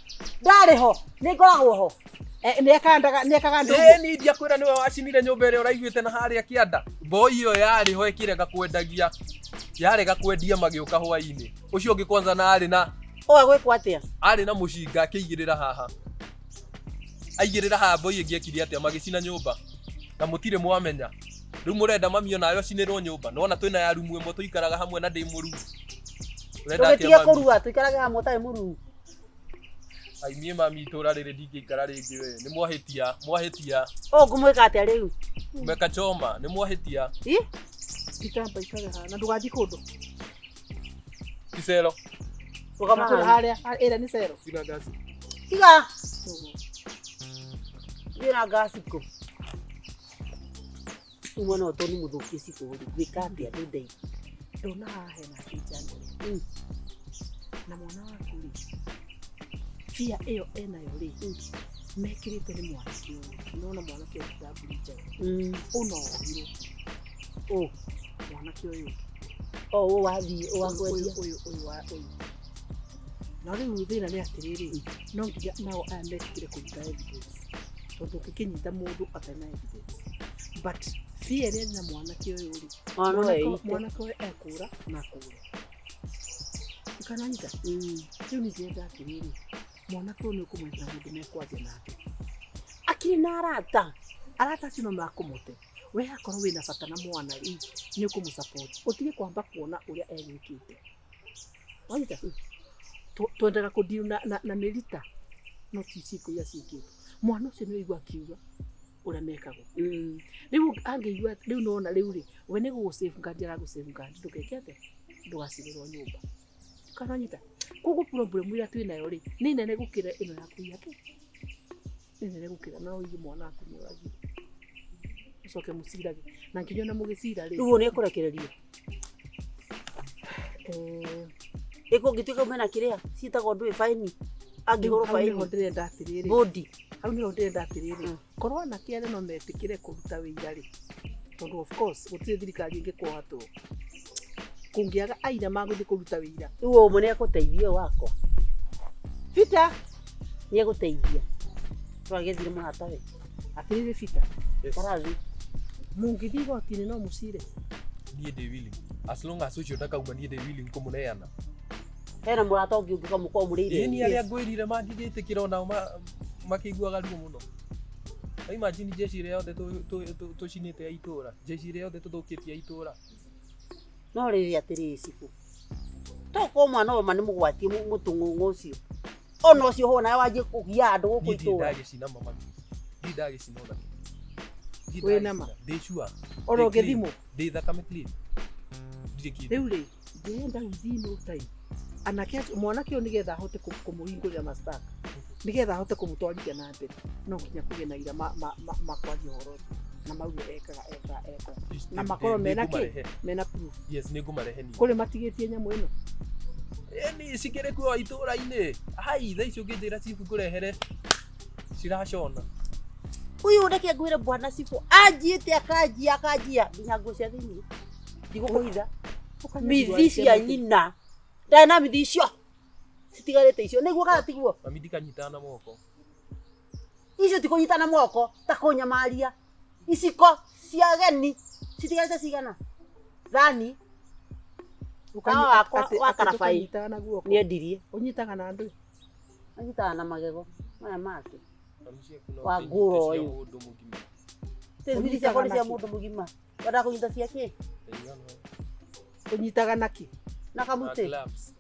Ndarĩ ho. Nĩ ngoragwo ho. Nĩekaga nĩekaga andũ Ĩĩ niĩ ndiakwĩra nĩwe wacinire nyũmba ĩrĩa ũraiguĩte na harĩa kĩanda. Mboi ĩyo yarĩ ho ĩkĩrega kwendagia. Yarega kwendia magĩũka hwainĩ. Ũcio ũngĩ kwanza na arĩ na Ũyũ agwĩkwo atĩa? arĩ na mũcinga akĩigĩrĩra haha. Aigĩrĩra haha mboi ĩngĩ ekire atĩa magĩcina nyũmba. Na mũtirĩ mwamenya. Rĩu mũrenda mami onawe acinĩrwo nyũmba. Nĩwona twĩna ya rumu ĩmwe tũikaraga hamwe na ndĩ mũruu. Ũrenda atĩa Ndũgĩtige mami? kũrua tũikarage hamwe ũtarĩ mũruu. Ai niĩ mami itũra rĩrĩ ndingĩikara rĩngĩ we. Nĩ mwahĩtia, mwahĩtia. Ũyũ ngũmwĩka atĩa rĩu? Mekachoma, nĩ mwahĩtia. Ĩ? Peter amba ikare haha na ndũgathiĩ kũndũ. Icero. Rũgama Kũrĩ haha. harĩa ĩrĩa nĩ cero. Tiga ngasi. Tiga. Thiĩ na ngasi kũ? Rĩu mwana ũyũ tondũ nĩ mũthũkie cibũ rĩ, ngwĩka atĩa rĩu ndeithia? Ndona haha hena kĩnjani. Na mwana waku rĩ, bia ĩyo enayo rĩ, mekĩrĩte nĩ mwanake ũyũ. Nĩwona mwanake ũyũ ti mbũri njega. Ũna ohirwo. Ũ. Mwanake ũyũ. O ũyũ wathiĩ ũyũ wa kwendia. Ũyũ ũyũ wa ũyũ. Na rĩu thĩna nĩ atĩrĩrĩ, no nginya nao aya metĩkĩre kũruta evidence, tondũ ũngĩkĩnyita mũndũ atarĩ na evidence, but fear ĩrĩa ĩrĩ na mwanake ũyũ rĩ, Ona no eite. Mwanake ũyũ ekũra na akũre ikananyita. Rĩu niĩ ndĩrenda atĩrĩrĩ, mwanake ũyũ nĩ ũkũmwethera mũndũ mekwaria nake. Akiri na arata. Arata acio no makũmũte. We akorwo wĩna bata na mwana rĩ, nĩ ũkũmũsupport, ũtige kwamba kuona ũrĩa egwĩkĩte. Wanyita? Twendaga kũdeal na mĩrita, no ti ciĩko iria ciĩkĩtwo. Mwana ũcio nĩ ũigua akiuga ũrĩa mekagwo. Rĩu angĩigua rĩu nona rĩu rĩ, we nĩ gũgũ safeguard, aragũ safeguard, ndũgeke atĩa, ndũgacirĩrwo nyũmba. Kananyita? Koguo problem ĩrĩa twĩ nayo rĩ, nĩ nene gũkĩra ĩno ya kũiya kĩ, nĩ nene gũkĩra. No ũige mwana waku nĩ oragire, ũcoke mũcirage na nginya ona mũgĩcira rĩ. Rĩu nĩ ekũrekererio? Ĩkũngĩtuĩka mena kĩrĩa ciĩtagwo ndũĩ faini, angĩhũrwo Hau nĩho faini. Ndĩrenda atĩrĩrĩ, Bũndi. Hau nĩho ndĩrenda atĩrĩrĩ, korwo anake arĩa no metĩkĩre kũruta wĩira rĩ, tondũ of course gũtirĩ thirikari ĩngĩkwoha tũ kũngĩaga aira magũthiĩ kũruta wĩira. Rĩu ũmwe nĩ ekũteithia ũyũ wakwa. Peter. Nĩ egũteithia. Twagethire mũratawe. Atĩrĩrĩ Peter. Karathi. Mũngĩthiĩ igoti-inĩ no mũcire? Niĩ ndĩ willing, as long as ũcio ndakauma, niĩ ndĩ willing kũmũneana. Hena mũrata ũngĩ ũngĩka mũkorwo mũrĩire. Ĩĩ, ni arĩa ngwĩrire mangĩgĩtĩkĩra onao makĩiguaga ruo mũno. Ta imagine jeshi ĩrĩa yothe tũcinĩte ya itũra, jeshi ĩrĩa yothe tũthũkĩtie ya itũra. No rĩrĩ atĩrĩrĩ cibũ, tokorwo mwana ũyũ ma nĩ mũgwatie mũtũng'ũng'ũ ũcio, ona ũcio hona wanjie kũgia andũ gũkũ Niĩ ndirĩ itũra. ndagĩcina mama, ndirĩ ndagĩcina ona kĩ. Ndirĩ Wĩ na ma? ndagĩcina. Ndĩ sure. Ona Ndĩ clean. ũngĩthimwo? Ndĩ thakame clean, ndirĩ kĩndũ. Rĩu rĩ, ndĩrenda within no time anake acio, mwanake ũyũ, nĩgetha ahote kũmũhingũrĩra mastaka, nĩgetha ahote kũmũtwarithia na mbere, no nginya kũgĩe na ira makwaria ũhoro ũcio na mauge ekaga ekaga ekaga na makorwo mena kĩ, Nĩngũmarehe. mena proof. Yes, nĩngũmarehe niĩ. Kũrĩ matigĩtie nyamũ ĩno? Ĩni cikĩrĩ kuo itũra-inĩ. Hai, thaa ici ũngĩnjĩra chifu ngũrehere, ciracona. Ũyũ reke ngwĩre bwana cibũ, anjiĩte akanjia akanjia nginya nguo cia thĩiniĩ, ndigũkũhitha mithi cia nyina, ndarĩ na mithi icio citigarĩte icio, nĩguo kana tiguo? Mami, ndikanyitana na moko. Icio ti kũnyitana moko ta kũnyamaria. Iciko cia ageni citigarĩte cigana? Thani. Tawa wakwa wa karabai. Ũkanyitaga na guoko? Nĩendirie. Ũnyitaga na ndũ? Anyitaga na magego maya make. Mami, ciaku no Wa ũkĩnyite ngũrũ cia ũyũ. mũndũ mũgima. Mithi ciakwa nĩ cia mũndũ mũgima, wendaga kũnyita cia kĩ? Ndaigana. Ũnyitaga na kĩ? Na kamũtĩ. Na gloves.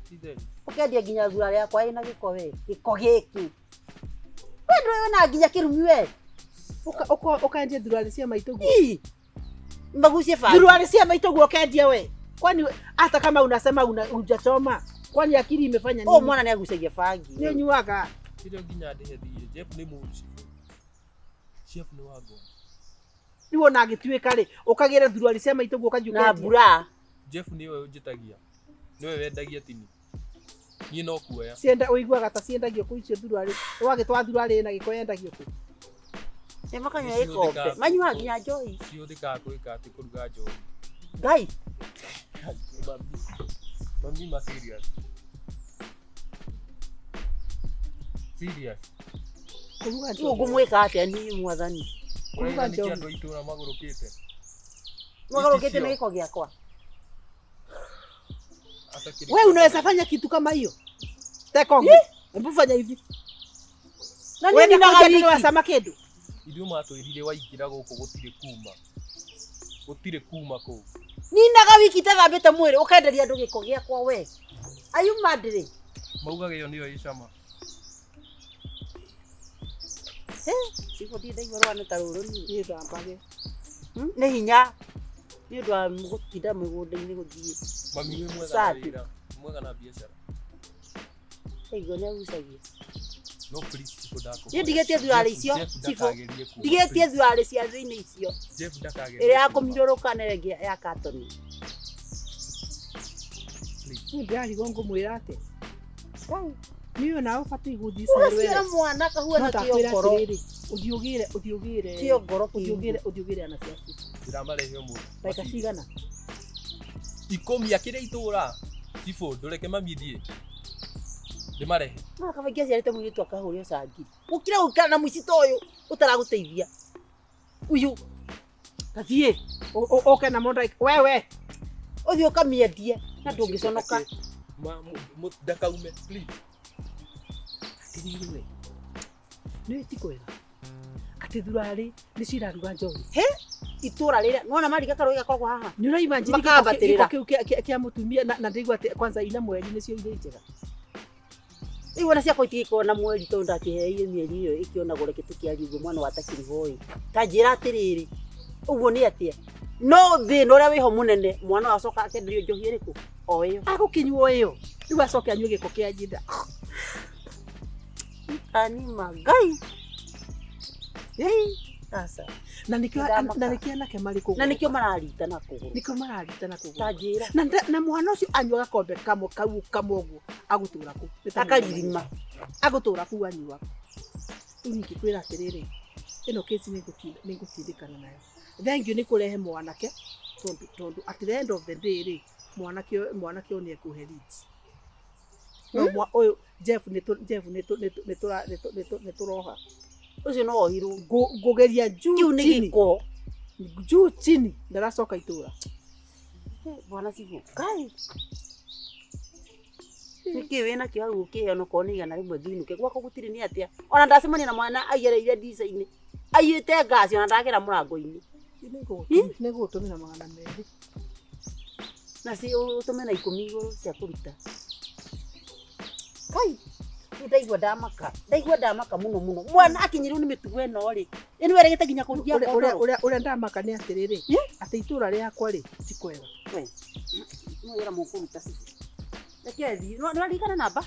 Ti theri. Ũkendia nginya thura rĩakwa ĩna gĩko, we gĩko gĩkĩ we ndũĩ wĩna nginya kĩrumi we. Ũkendia thuruarĩ cia maitũguo? Ii, magucie bangi. Thuruarĩ cia maitũguo ũkendia we? Kwani hata kama unasema hujachoma, kwani akili imefanya Ũyũ nini? mwana nĩ agucagia bangi. Nĩ ũnyuaga? Kĩrĩa nginya ndĩhe thiirĩ. Jeff nĩ mũru chifu. Jeff nĩ wa ngoma. Rĩu ona angĩtuĩka rĩ, ũkagĩra thuruarĩ cia maitũguo ũkathiĩ Na ũkendia? mbura. Jeff nĩwe ũnjĩtagia, nĩwe wendagia tini, niĩ no kuoya. Cienda ũiguaga ta ciendagio kũ icio thuruarĩ? Wagĩtwara thuruarĩ ĩna gĩko yendagio kũ? Nĩ makanyua gĩkombe, manyuaga nginya njohi. Cihũthĩkaga gwĩka atĩ? Kũruga njohi. Ngai. Mami, mami, ma serious, serious. Kũruga? Rĩu ngũmwĩka atĩa niĩ mwathani? Kũruga njohi andũ a itũra magũrũkĩte. Magarũkĩte na gĩko gĩakwa. Atakĩrĩ. We unaweza fanya kitu kama hiyo? Tekongo. Hebu fanya hivi. Na niĩ Wenda ninaga kwendia nĩ wiki. wacama kĩndũ? Ithuĩ matwĩrire waingĩra gũkũ gũtirĩ kuma, gũtirĩ kuma kũu. Ninaga wiki itathambĩte mwĩrĩ, ũkenderia andũ gĩko gĩakwa we. Are you mad rĩ? Maugaga ĩyo nĩyo ĩ cama. Cibũ, ndirĩ ndaigua rũgano ta rũrũ niĩ. Gĩthambage. Nĩ hinya nĩ ũndũ wa gũtinda mũgũnda-inĩ gũthiĩ. Mami, wĩ mwega na Safi. wĩra, mwega na biacara. Ndaigua nĩ agucagia. No please Chifu, ndakũhoya. Niĩ ndigĩtie thuruarĩ icio Jeff cibũ, ndakagerie kuma, ndigĩtie please. thuruarĩ cia thĩinĩ icio. Jeff ndakagerie Ĩrĩa ya kuma. kũmirũrũka na ĩrĩa ĩngĩ ya katoni. Niĩ ndĩrarigwo ngũmwĩra atĩa. Niĩ onawe ũbatiĩ gũthiĩ Ũgaciara mwana kahuana No ndakwĩra kĩongoro. atĩrĩrĩ, ũthiĩ ũgĩre, ũthiĩ ũgĩre, Kĩongoro ũthiĩ ũgĩre, ũthiĩ ũgĩre anake acio. Ndĩramarehe ũmũthĩ. Ndagĩka cigana? Ikũmi akĩrĩa itũra. Cibũ ndũreke mami thiĩ. Ndĩmarehe. No kaba ingĩaciarĩte mũirĩtu akahũrĩo cangiri. Gũkira gũikara na mũici ta ũyũ ũtaragũteithia. Ũyũ. Tathiĩ. Ũke na mũndũ wewe. Ũthiĩ ũkamĩendie na ndũngĩconoka. Ndakaume please. Atĩrĩrĩ we. Nĩ ti kwega. Atĩ thurarĩ nĩ ciraruga njohi. He? Itũra rĩrĩa nĩwona mariga karũĩ gakoragwo haha. Nĩ ũraimagine Makambatĩrĩra. gĩko kĩu kĩa mũtumia na ndĩigua atĩ kwanza ina mweri nĩcio irĩ njega. Rĩu ona ciakwa itigĩkorwo na mweri tondũ ndakĩheire mĩeri ĩyo ĩkĩonagwo reke tũkĩarie ũguo mwana wa takĩrĩ ĩ. Ta njĩra atĩrĩrĩ, ũguo nĩ atĩa? No thĩna ũrĩa wĩho mũnene mwana ũyũ acoka akenderio njohi ĩrĩkũ? O ĩyo. Agũkĩnyua ĩyo. Rĩu acoke anyue gĩko kĩa nyina. Anima Ngai. Ĩĩ, aca. Na nĩkĩo Ndamaka. na nĩkĩo anake marĩ kũgũrũka. Na nĩkĩo mararita na kũgũrũ. Nĩkĩo mararita na kũgũrũ. Ta njĩra. Na mwana ũcio anyua gakombe kamwe kau kamwe ũguo agũtũra kũ. Nĩ ta Akaririma. Agũtũra kũu anyua. Rĩu ingĩkwĩra atĩrĩrĩ, ĩno kesi nĩngũtindĩkana nayo. Thank you nĩ kũrehe mwanake tondũ at the end of the day rĩ, mwanake ũyũ nĩ ekũhe leads. No ũyũ Jeff Jeff nĩ tũroha. Ũcio no ohirwo. Ngũgeria juu Kĩu nĩ chini. gĩko. Juu chini ndaracoka itũra. Bwana Cibũ. Kai. Nĩkĩ wĩna kĩo hau ũkĩheo onokorwo nĩ 100 ngĩinũke gwakwa gũtirĩ nĩ atĩa. Ona ndacemania na mwana aigereire ndica-inĩ. Aiyĩte ngaci ona ndagera mũrango-inĩ. Nĩngũgũtũmĩra 200. Na si ũtũme na 10 igũrũ cia kũruta. Kai. Ndaigua ndamaka. Ndaigua ndamaka mũno mũno. Mwana akinyĩrwo nĩ mĩtugo ĩno rĩ. Ĩno erĩgĩte nginya kũrugia ngondoro. Ũrĩa ndamaka nĩ atĩrĩrĩ, atĩ itũra rĩakwa rĩ ti kwega. We. No wĩra mũkũruta Cibũ. Reke thiĩ. Nĩ waririkana namba?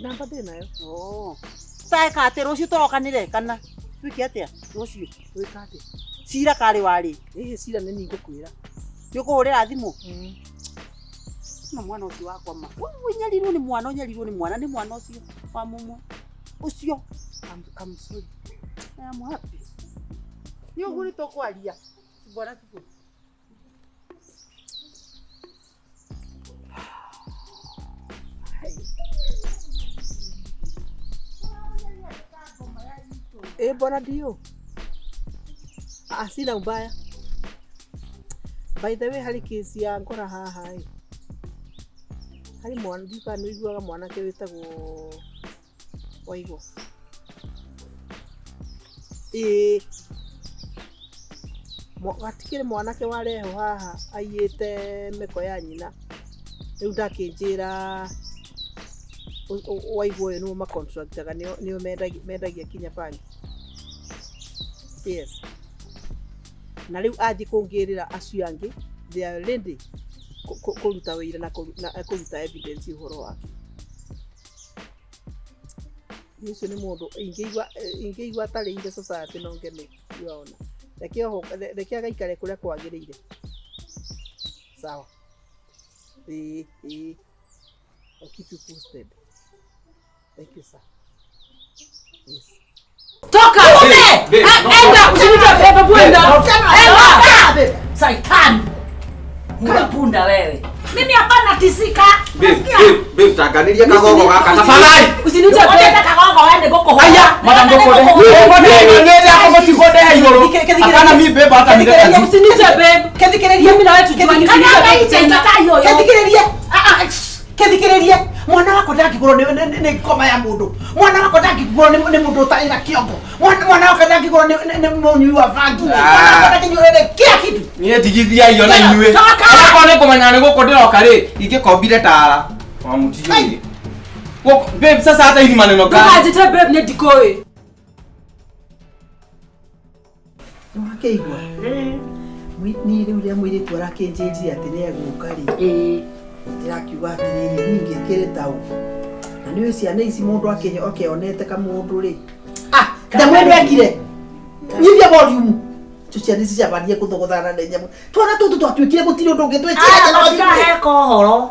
Namba ndĩ nayo. Oh. Taeka atĩ rũciũ tũrokanĩre kana twĩke atĩa rũciũ? Gwĩka atĩa? Cira karĩ warĩ. Ĩhĩ cira nĩ niĩ ngũkwĩra. Nĩ ũkũhũrĩra thimũ? No mwana ũcio wakwa ma. Ũnyarirwo nĩ mwana, ũnyarirwo nĩ mwana, nĩ mwana ũcio wa mũmwe. Ũcio. I'm sorry. I am happy. Nĩ ũguo nĩ tũkwaria. Bwana Cibũ. Eh, bwana ndio. Ah, sina ubaya. By the way, harĩ kesi ya ngora haha ĩ. Harĩ mwana ndiũĩ kana nĩ ũiguaga mwanake wĩtagwo Waigwa. Ĩĩ. Gatikĩrĩ mwanake warehwo haha aiyĩte mĩko ya nyina. Rĩu ndakĩnjĩra Waigwa ũyũ nĩo macontractaga nĩo mendagia kinya bangi. Yes. Na rĩu athiĩ kũngĩrĩra acio angĩ they are ready kũruta wĩira na kũruta evidence ũhoro wake. Ũcio nĩ mũndũ ingĩigua atarĩire society no ngene waona. Reke agaikare kũrĩa kwagĩrĩire. Sawa. Ĩĩ, ĩĩ. I'll keep you posted. Thank you, sir. Yes. Toka! Enda! Usiniite bebe bwenda. Enda! Saitani. Punda wewe. Mimi hapana tisika. Unasikia? Babe, taganĩria kagogo gaka tafadhali. Usiniite bebe. Ũndete kagogo wende gũkũhũra. Aya, madam Ndĩrenda gũkũhe. gũkũhũra. Gũtikũndehe igũrũ. Hapana mi babe hata Kethikĩrĩria, Usiniite babe. Kethikĩrĩria. Mimi na wewe tujuane. Kana Usiniite ngai babe tena. itaita ũyũ. Kethikĩrĩria. Kethikĩrĩria. Mwana wakwa ndangĩgũrwo nĩ ngoma ya mũndũ. Mwana wakwa ndangĩgũrwo nĩ mũndũ ũtarĩ na kĩongo. Mwana wakwa ndangĩgũrwo nĩ mũnyui wa bangi. Mwana wakwa ndangĩnyuo nĩ kila kitu. Niĩ ndigithia iyo na inyuĩ. Onakorwo nĩ kũmenya nĩ gũkũ ndĩroka rĩ, ingĩkombire tara. Wamũtigĩire. Gũkũ babe sasa hata hii ni maneno gani? Ndũkanjĩte babe nĩ ndikũĩ. Nĩwakĩigua? Niĩ rĩu rĩa mũirĩtu arakĩnjĩrire atĩ nĩ egũka rĩ. Ndĩrakiuga atĩrĩrĩ, niĩ ingĩkĩrĩ ta ũ. Na nĩũĩ ciana ici mũndũ akĩonete kamũndũ rĩ. Ah, ndamwe ĩno ekire. Nyihia volume. Icio ciana ici ciambarie kũthogothana na nyamũ. Twana tũtũ twatuĩkire gũtirĩ ũndũ ũngĩ twĩkire Ah, matiraheka ũhoro.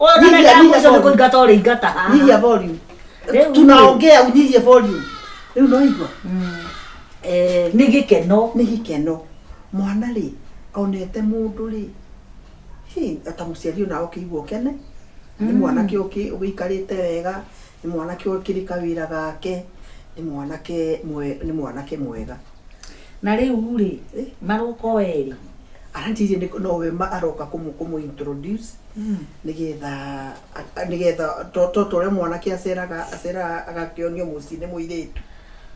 Ũyũ Nyihia, na nyihia mũico nĩ volume. kũingata ũrĩingata haha. Nyihia volume. Rĩu Tunaongea unyihie volume. Rĩu no igua. Nĩ gĩkeno. Nĩ gĩkeno. Mwana rĩ, onete mũndũ rĩ. Hi ta mũciari ona ũkĩigua ũkene nĩ mwanake ũgĩikarĩte wega nĩ mwanake ũkĩrĩ kawĩra gake nĩ mwanake nĩ mwanake mwega na rĩu rĩ marũka o erĩ aranjirie nowe aroka kũmũ introduce nĩgetha nĩgetha to ũrĩa mwanake aceraga agakĩonio mũciĩ nĩ mũirĩtu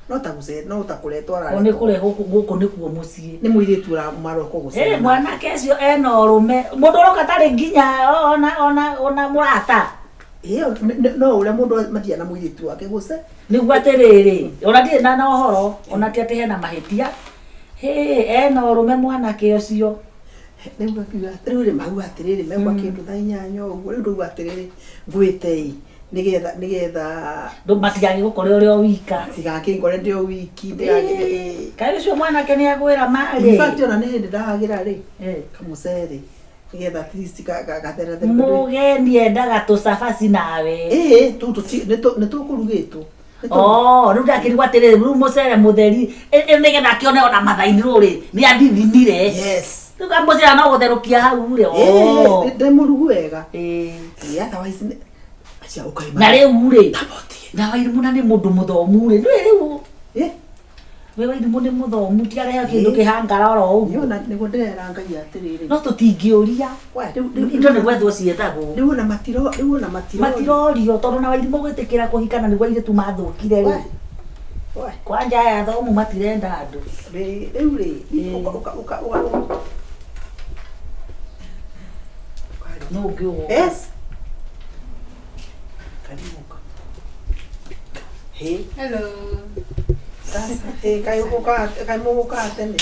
no ta no ta kũretwo araretwo nĩ kũrehwo gũkũ nĩkuo mũciĩ nĩ mũirĩtu maroka gũcera mwanake ũcio ena ũrũme mũndũ ũroka tarĩ nginya ona mũrata no ũrĩa mũndũ mathiaga na mũirĩtu wake gũce nĩguo atĩrĩrĩ ona ndirĩ na ũhoro ona ti atĩ hena mahĩtia ena ũrũme mwanake ũcio rĩu rĩ mauga atĩrĩrĩ megwa kĩndũ thaa inyanya ũguo rĩu ndauga atĩrĩrĩ ngwĩte ĩ nĩgetha matigagĩgũkore ũrĩ o wika tigakĩngore ndĩ o wiki kaĩ ũcio mwanake nĩ agwĩra marĩ in fact ona nĩ hĩndĩ ndahagĩra rĩ kamũcere nĩgetha at least gatherathere mũgeni endaga tũcabaci nawe tũu nĩ tũkũrugĩtwo rĩu ndakĩrigwo atĩrĩrĩ rĩu mũcere mũtheri nĩgetha akĩone ona mathaa-inĩ rũrĩ nĩ athithinire yes rĩu kamũcere no gũtherũkia hau rĩ ndĩ mũrugu wega otherwise na rĩu rĩ na Wairimũ na nĩ mũndũ mũthomu rĩ ndũĩ rĩu we Wairimũ nĩ mũthomu ti areheo kĩndũ kĩhangara oro ũguo nĩguo ndĩrera Ngai atĩrĩrĩ no tũtingĩũria indo nĩ gwethwo ciethagwo rĩu ona matirorio tondũ na Wairimũ gwĩtĩkĩra kũhikana nĩguo airĩtu mathũkire rĩ kwanja aya athomu matirenda andũ rĩu rĩ no ũngĩ ũgoka yes karibu hey hello sasa hey kai mũgũka tene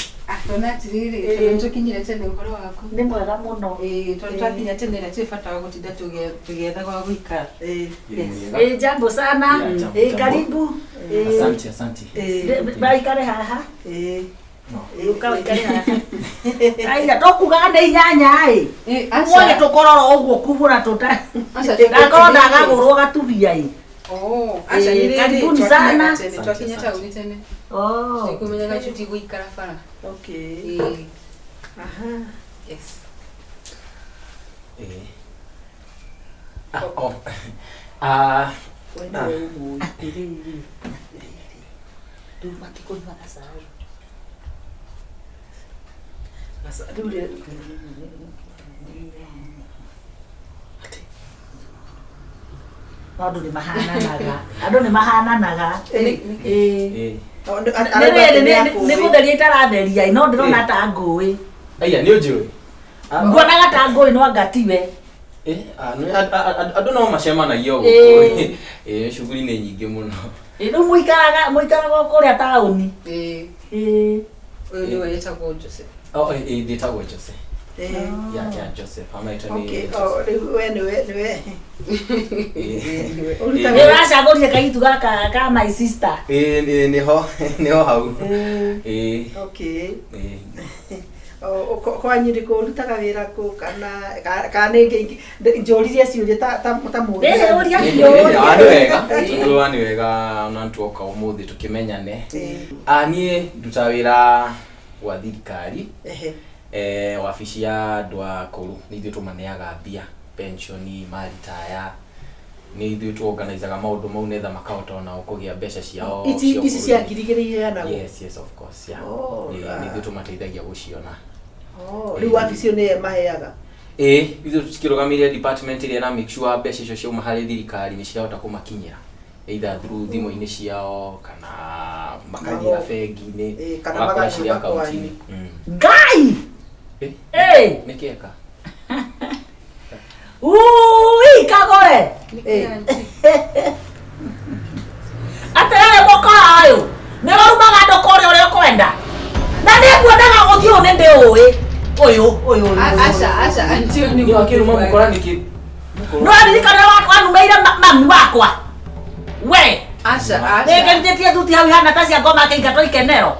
tona atĩrĩrĩ tondũ nĩtũkinyire tene ũhoro waku nĩ mwega mũno tondũ twakinya tene na tirĩ bata wa gũtinda tũgĩetha gwa gũikara jambo sana karibu asante asante maikare haha ũka ũikare haha aira tũkugaga nĩ inyanya ĩ wone tũkororo ũguo kubũra tũta ndakorwo ndagagũrwo gatubia ĩ karibuni sana twakinya taũni tene tikumenyaga tũtigũikara bara okay aha yes atĩrĩrĩ rĩu matikũnyua gacai andũ nĩ mahananaga andũ nĩ mahananaga nĩ gũtheria itaratheria no ndĩrona ta ngũĩ aya nĩ ũnjũĩ nguonaga ta ngũĩ no anga tiwe andũ no macemanagia ũguo shughuli nĩ nyingĩ mũno rĩu mũikaraga kũrĩa taũni ũyũ nĩwe wĩtagwo Joseph ndĩtagwo Joseph yeah Joseph amaitwo nĩ rĩu we nĩwe nĩ ũracagũrire kairĩtu gaka ka my sister nĩho hau okay kwanyu nĩ kũrutaga wĩra kũ kana nĩ njũririe ciũria ta mũndũ nĩ wega tondũ nĩ wega ona tuoka ũmũthĩ tũkĩmenyane niĩ ndutaga wĩra gwa thirikari wabici ya andũ akũrũ nĩ ithuĩ tũmaneaga mbia pensioni maritaya nĩ ithuĩ tuorganizaga maũndũ mau nĩgetha makahota onao kũgĩa mbeca ciao ici cia ngiri igĩrĩ iheanagwo yes yes of course yeah nĩ ithuĩ tũmateithagia gũciona rĩu wabici ĩyo nĩyo ĩmaheaga ithuĩ tũkĩrũgamĩrĩra department ĩrĩa ĩra make sure mbeca icio ciauma harĩ thirikari nĩ cirahota kũmakinyĩra either through thimũ-inĩ ciao kana makagĩra bengi-inĩ kana magakorwo magathiĩ cirĩ akaunti-inĩ Ngai nĩ kĩeka Ui, kagore atĩrĩrĩ mũkora ũyũ nĩ ũrumaga andũ kũrĩa ũrĩa ũkwenda na nĩ nguonaga ũthiũ nĩ ndĩũĩ ũyũ ũyũ aca aca auntie ũyũ nĩ wakĩruma mũkora nĩkĩ no ririkana wanumeire mami wakwa we aca aca nĩngĩrithĩtie thuti hau ihana ta cia ngoma akĩingatwo ikenero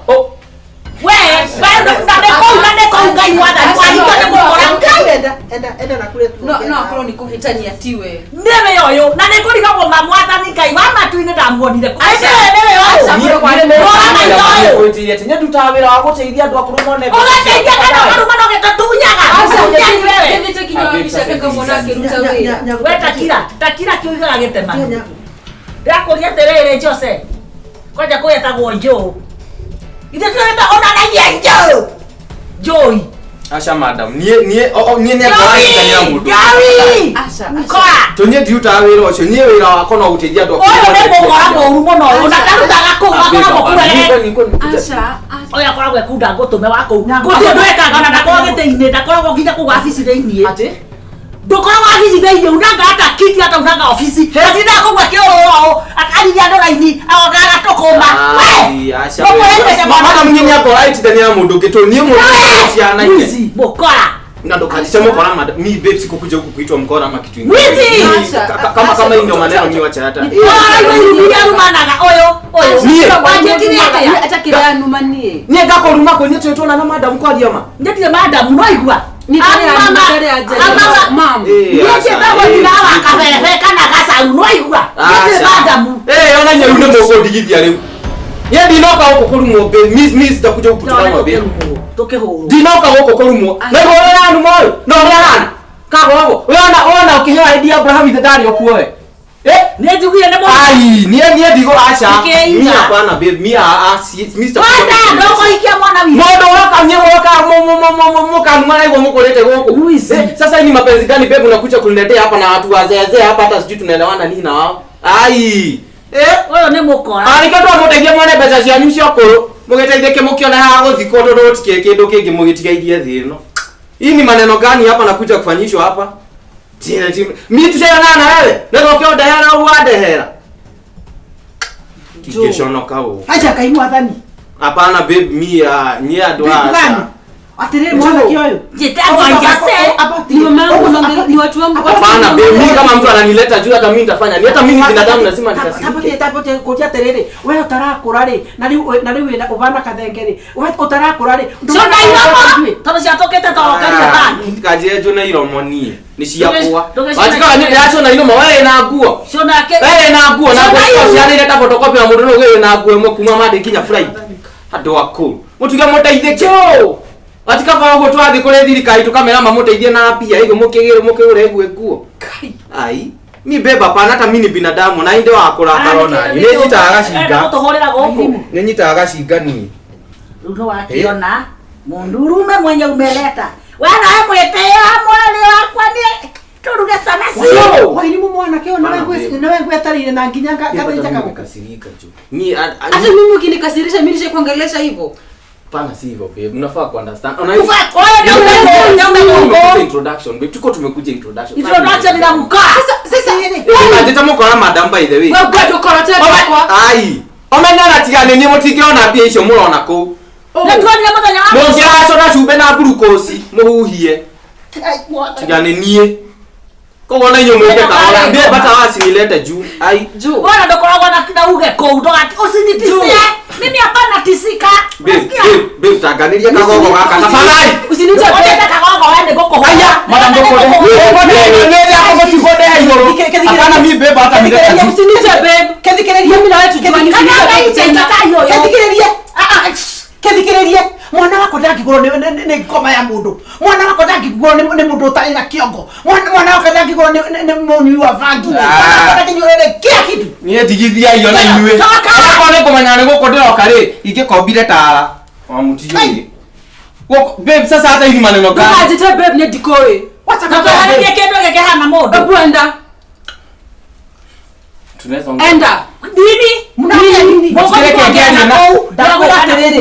We we na nĩ kũu na nĩ kũu Ngai mwathani wahingwo nĩ mũkora Ngai. Enda enda enda na kure No no akorwo nĩ kũhĩtania tiwe. Nĩwe ũyũ na nĩ kũrigagwo ma mwathani Ngai wa matu-inĩ ndamuonire kũ. Nĩwe nĩwe ũyũ. Rora maitho ũyũ. Gwĩtiria atĩ nĩndutaga wĩra wa gũteithia andũ akũrũ mone mbeca. Ũgateithia kana ũkaruma na ũgĩtũtunyaga. Ũtunyani wewe. Thiĩte nginya wabici yake ngamwona akĩruta wĩra. We takira takira kĩugaga gĩtemano. Ndĩrakũria atĩrĩrĩ Jose. Kwanja kũgetagwo njũũ. Ithuĩ tũreta onanagia njũũ. Njũi. Aca madam, niĩ niĩ o niĩ nĩ ngoragithania mũndũ. Njũi. Aca. Mkora. To niĩ ndirutaga wĩra ũcio, niĩ wĩra wakwa no gũteithia andũ akũrũ. Ũyũ nĩ mũkora mũũru mũno ũyũ na ndarutaga kũu akoragwo kũu Aca. Ũyũ akoragwo ekunda ngũtũme wa kũu. Gũtirĩ ũndũ ekaga ona ndakoragwo gĩtĩ-inĩ, ndakoragwo nginya kũu wabici thĩiniĩ. Atĩ? Ndũkoragwo wabici thĩiniĩ, unanga hata kiti hata unanga obici. Atindaga kũu akĩũrũra ũũ, akarithia andũ raini, agoka agatũkũma. We! Ai, aca. Ũmũhe mbeca mwana. Madam niĩ nĩ ngoragithania mũndũ ũngĩ to niĩ mũndũ ciana ine. Mwizi, mũkora. Na ndũkanjite mũkora madam. Mi babe sikukuja huku kuitwa mkora ama kitu ingine. Mwizi! Mimi, Kama kama hii ndio maneno mi wacha hata. Kora iwe irudia rumanaga ũyũ, ũyũ. Niĩ? Wanjĩtire atĩa? Ata kĩrĩa anuma niĩ. Niĩ ngakũruma kũ niĩ twĩtwo na madam kwaria ma. Njĩtire madam, no igua. Niĩ ndarĩ ndarĩ anjaria. Mam. Eh, Niĩ aca. njĩtagwo nyina wa kabebe kana gacaũ, no igua. Njĩtire madamu. Eh, ona nyeru nĩ mũkũndigithia rĩu. Niĩ ndinoka gũkũ kũrumwo babe. Miss miss ndakuja gũkũ kũrumwo babe. Tũkĩhũrwo. Ndinoka gũkũ kũrumwo. Na igũrũ ũrĩa aranuma ũyũ. Na ũrĩa ahana. Kagwagwo. Wona wona ũkĩheo ID Abraham ithe ndarĩ o kuo we. Eh? Nĩ njugire nĩ mũndũ. Ai, niĩ niĩ ndigo aca. Nĩkĩiga? Mi hapana babe, mi a a si Mr. Wanda, ndũkũhikia mwana witũ. Mũndũ woka niĩ woka mũkanuma na igua mũkũrĩte gũkũ. Eh, sasa hii ni mapenzi gani babe unakuja kuniletea hapa na watu wazeezee hapa hata sijui tunaelewana nini na wao. Ai. Eh? Ũyũ nĩ mũkora. Arĩke twamũteithia mwone mbeca cianyu cia ũkũrũ mũgĩteithĩke mũkĩone haha gũthikwo tondũ gũtikĩrĩ kĩndũ kĩngĩ mũgĩtigairie thĩ ĩno. Hii ni maneno gani hapa nakuja kufanyishwa hapa? Mi tushaonana na wewe. Na ũke ũndehera ũguo wandehera. Ingĩconoka ũũ. Aca Ngai mwathani. Hapana babe, mi ah, niĩ andũ Babe gani? aca. Atiriri mwanake ũyũ. Njĩtagwo Jose. Ni mamangu ni watu wangu. Hapana babe, mi kama mtu ananileta juu hata mimi nitafanya. Ni hata mimi ni binadamu lazima nikasirike. Tabotie kũria atĩrĩrĩ we ũtarakũra rĩ na rĩu na rĩu wĩna ũbana kathenge rĩ we ũtarakũra rĩ Ciona iromo. Tondũ ciatũkĩte torokaria bangi. Kanjĩre njũne iromo niĩ. Nĩ ciakwa. Ndũgĩcione- Wajikaga nĩ ndĩraciona iromo we na nguo. Ciona ke. Wewe na nguo na nguo Ciona iru. cianĩire ta photocopy ya mũndũ nũgĩ na nguo ĩmwe kuma Monday nginya Friday. Andũ akũrũ. Mũtuge mũteithĩke. Watikaba ũguo twathiĩ kũrĩ thirikari tũkamera mamũteithie na mbia iguo mũkĩgĩre mũkĩgũre iguo nguo. Ai. Mi beba pana hata mi ni binadamu na inde wa kũrakara ona niĩ. Nĩ nyitaga gacinga. Gũtũhũrĩra gũkũ. Nĩ nyitaga gacinga niĩ. Rĩu nĩ wakĩona mũndũrũme mwenye umeleta. We nawe mwĩtĩĩa mwarĩ wakwa nĩ tũruge sana si. Wairimu mwanake ũyũ nawe ngwetereire na nginya ngathĩnja kagũkũ. Nimekasirika juu. Mi Hata mimi ukinikasirisha mimi nishakuongelesha hivyo. Pana si hivyo babe. Mnafaa kuunderstand. Ona Kufaa oyo ndio Tumekuja introduction babe. Tuko tumekuja introduction. Introduction ina mkaa. Sasa Njĩta mũkora madam by the way. wewe bado korota kwa. Ai. Omenyana tiga nĩ niĩ mũtingĩona mbia icio mũrona kũu. Nĩ tuonire mũthenya wa Mũngĩracũna cumbĩ na glucose mũhuhie. Tiga nĩ niĩ. Koguo na inyuĩ mũke kahora. Mbia bata wacinilete juu. Ai. Juu. Bwana ndokoragwo na uge kũu ndũgati usinitisie. Mimi hapana tisika. Babe, Unasikia? babe, babe tanganĩria kagogo gaka. Tafadhali. Usiniite babe. Ũndete kagogo we nĩ ngũkũhũra. Aya, madam ndũkũnde. Nĩ nĩ Hapana mi babe hata nileta juu. Usiniite babe. Kethikĩrĩria Mimi na wewe tujuani. Kana Usiniite ngai babe tena. tata hiyo. Kethikĩrĩrie. Kethikĩrĩrie mwana wakwa ndangĩgũrwo nĩ ngoma ya mũndũ mwana wakwa ndangĩgũrwo nĩ mũndũ ũtarĩ na kĩongo mwana wakwa ndangĩgũrwo nĩ mũnyui wa bangi mwana wakwa ndangĩnyuo nĩ kila kitu. Niĩ ndigithia iyo na inyuĩ. Onakorwo nĩ ngũmenya nĩ gũkũ ndĩroka rĩ, ingĩkombire tara. Wa mũtiũĩ. Gũkũ babe sasa hata hivi maneno gani? Ndũkanjĩte babe nĩ ndikũĩ. Wacha Ndũkaharĩrie kĩndũ gĩkĩ hana mũndũ. Ebu enda. Tunaweza ongea. Enda. Nini? Mnaongea nini? Mũtireke ngĩaria na Ndakwĩra atĩrĩrĩ,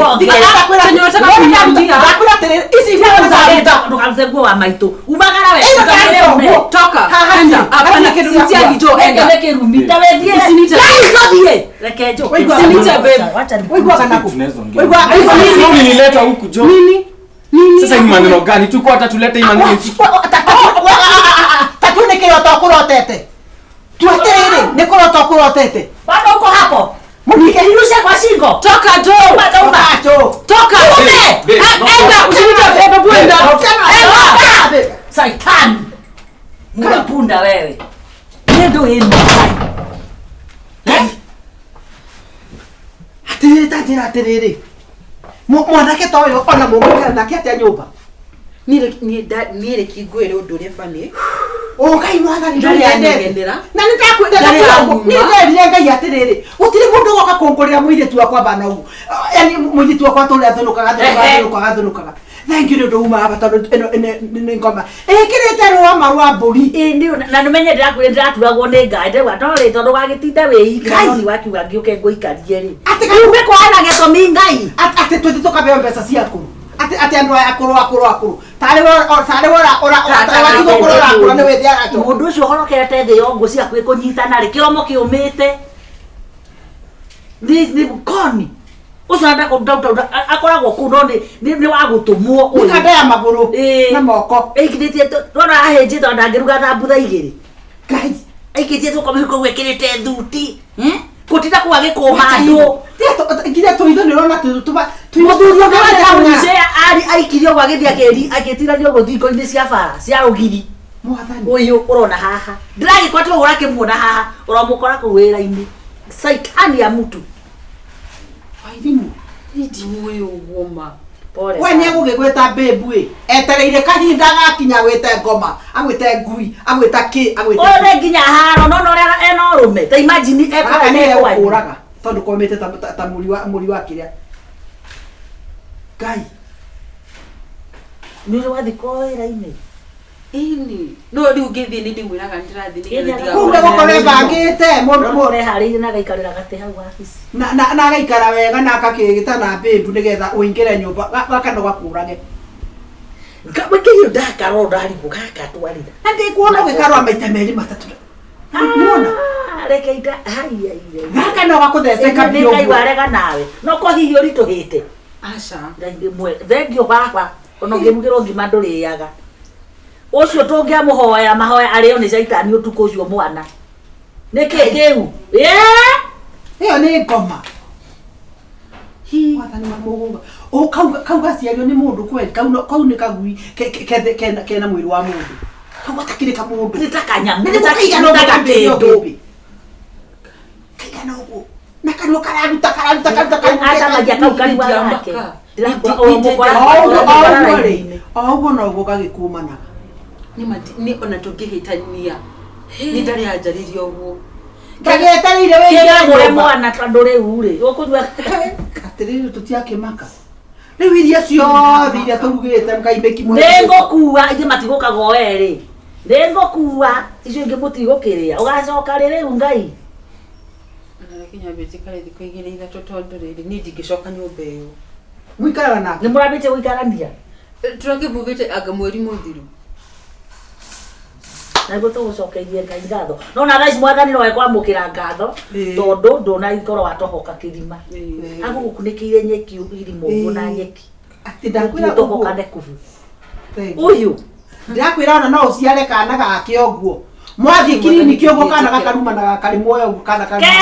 Chenye unataka kuniambia. ndakwĩra atĩrĩrĩ, ici nguo ndarenda. Ndũkarute nguo wa maitũ. Umagara we. Ĩno ndarenda nguo. Toka. Haha, Enda. hatirĩ Hapana kĩndũ kĩndũ gĩakwa. jo enda. Enda. Kĩrumi. Ta wethiĩ. Usiniite. Ngai tũthiĩ. Reke njũke. Usiniite babe. Wacha ni. Waiguaga nakũ? Tunaweza ongea. Waiguaga- Sio ulinileta huku jo. Nini? Nini? Sasa hii maneno gani? Tuko hata tulete hii maneno. Ta tu nĩ kĩroto ũkũrotete. Tu atĩrĩrĩ, nĩ kũrota ũkũrotete. Bado uko hapo. Munike Nirushe kwa shingo. Toka jo. Toka jo. Toka. Enda usinite bebe bwenda. Enda. Saitani. Mula punda wewe. Nendo eno. Atiriri ta njira atiriri. Mwanake ta ũyũ ona mũgũikara nake atĩa nyũmba? Niĩ reke ngwĩre ũndũ ũrĩa bani. O Ngai mwathani Ndarĩ ndũrĩ angenera. Na nĩ ndakwĩrire Ngai atĩrĩrĩ, gũtirĩ mũndũ ũgoka kũngũrĩra mũirĩtu wakwa bana ũguo. Yaani mũirĩtu wakwa tũrĩa thũnũkaga thũnũkaga thũnũkaga. Thank you nĩ ũndũ uma haha tondũ ĩno nĩ ngoma. Ĩkĩrĩte rũama rwa mbũri. Ĩĩ na nĩmenye ndĩrakwĩra ndĩraturagwo nĩ Ngai ndĩrauga no rĩ tondũ wagĩtinda wĩika no nĩ wakiuga ngĩũke ngũikarie rĩ. Rĩu gĩkwaga gĩtũmi Ngai. Atĩ tũthiĩ tũkaheo mbeca cia akũrũ. Atĩ andũ aya akũrũ akũrũ akũrũ. Tarĩ we ũra watigwo kũrora akũra nĩ wĩthiaga njogu. Mũndũ ũcio ũhorokete thĩ yo ngũ ciaku ĩkũnyitana rĩ kĩromo kĩũmĩte. Nĩ koni. Ũcio akoragwo kũu no nĩ wa gũtũmwo ũyũ. Nĩ kanda ya magũrũ na moko. Ĩikithĩtie ndona ahĩnjĩte ona ndangĩruga thambutha igĩrĩ. Ngai. Aikĩtie tũko mĩhuko ũguo ĩkĩrĩte thuti. Gũtinda kũu agĩkũma andũ. Nginya tũitho nĩ ũrona tũma. Mũthuri ũngĩ wa ari aikirie ũguo agĩthiĩ agĩtiranio ũguo thingo-inĩ cia bara cia rũgiri. Mwathani. Ũyũ ũrona haha. Ndĩragĩkora tiwe ũrakĩmuona haha ũramũkora kũu wĩra-inĩ. Saitani ya mũtu. Wairimũ. Ndiũĩ ũguo ma. Pole. We nĩ egũgĩgwĩta babe ĩ. Etereire kahinda gakinya agwĩte ngoma, agwĩte ngui, agwĩta kĩ, agwĩte. Ũyũ nĩ nginya haro no no ũrĩa ena ũrũme. Ta imagine ekora nĩ egũkũraga tondũ komĩte ta mũri wa kĩrĩa. Ngai. Nĩ ũrĩ wathiĩ kwa wĩra-inĩ? Ĩni. No rĩu ngĩthiĩ nĩ ndĩmwĩraga nĩndĩrathiĩ nĩgetha ndigakorwo. Kũu nĩgũkorwo ebangĩte mũndũ eharĩirie na agaikarĩra gatĩ hau wabici. Na agaikara wega na agakĩgĩta na babe nĩgetha ũingĩre nyũmba gaka no gakũrage. Ngĩrio ndakarwo ndarigwo gaka twarĩra. Na ndĩkuona ũgĩkarũa maita merĩ matatũ. Nĩwona? Reke ita haiya. Gaka no gakũtheceka biũ. Ngai warega nawe. No ko hihi ũritũhĩte. Aca. Ngai nĩ mwega. Thengiũ baba. Ona ũngĩrugĩrwo ngima ndũrĩaga. Ũcio tũngĩamũhoya mahoya arĩo nĩ caitani ũtukũ ũcio mwana. Nĩkĩ kĩu? Ĩyo nĩ ngoma. Mwathani wa mũgũnda. O kau gaciario nĩ mũndũ kweli. Kau nĩ kagui kena mwĩrĩ wa mũndũ. Kau gatakĩrĩ ka mũndũ. Nĩ ta kanyamũ. Nĩ kaigana ũguo kĩndũ. Kaigana ũguo. Na kanua kararuta kararuta kararuta. Acamagia kau kanua gake. O ũguo noguo gagĩkũmanaga. Nĩ ona tũngĩhĩtania nĩ ndarĩ anjarĩria ũguo. Ndagĩetereire wĩingĩre nyũmba. Mwana tondũ rĩu rĩ ũkũnyua. Atĩrĩrĩ tũtiakĩmaka. Rĩu iria ciothe iria tũrugĩte mũkaimĩki mwene. Nĩngũkua ithuĩ matigũkaga o erĩ. Nĩngũkua icio ingĩ mũtigũkĩrĩa. Ũgacoka rĩ rĩu Ngai. Reke nyambe njikare thikũ igĩrĩ ithatũ tondũ rĩrĩ niĩ ndingĩcoka nyũmba ĩyo. Mũikaraga nake? Nĩ mũrambĩtie gũikarania? Tũrakĩmuvĩte anga mweri mũthiru. Na nĩguo tũgũcokeirie Ngai ngatho. No na thaa ici mwathani no ekwamũkĩra ngatho tondũ ndũnaikorwo watohoka kĩrima. Agũgũkunĩkĩire nyeki irima ũguo na nyeki. Atĩ ndakwĩra ũguo. Kubu. Ũyũ. Ndĩrakwĩra ona no ũciare kana gake ũguo. Mwathiĩ kiriniki ũguo kana gakarumanaga karĩ muoyo ũguo kana karĩ.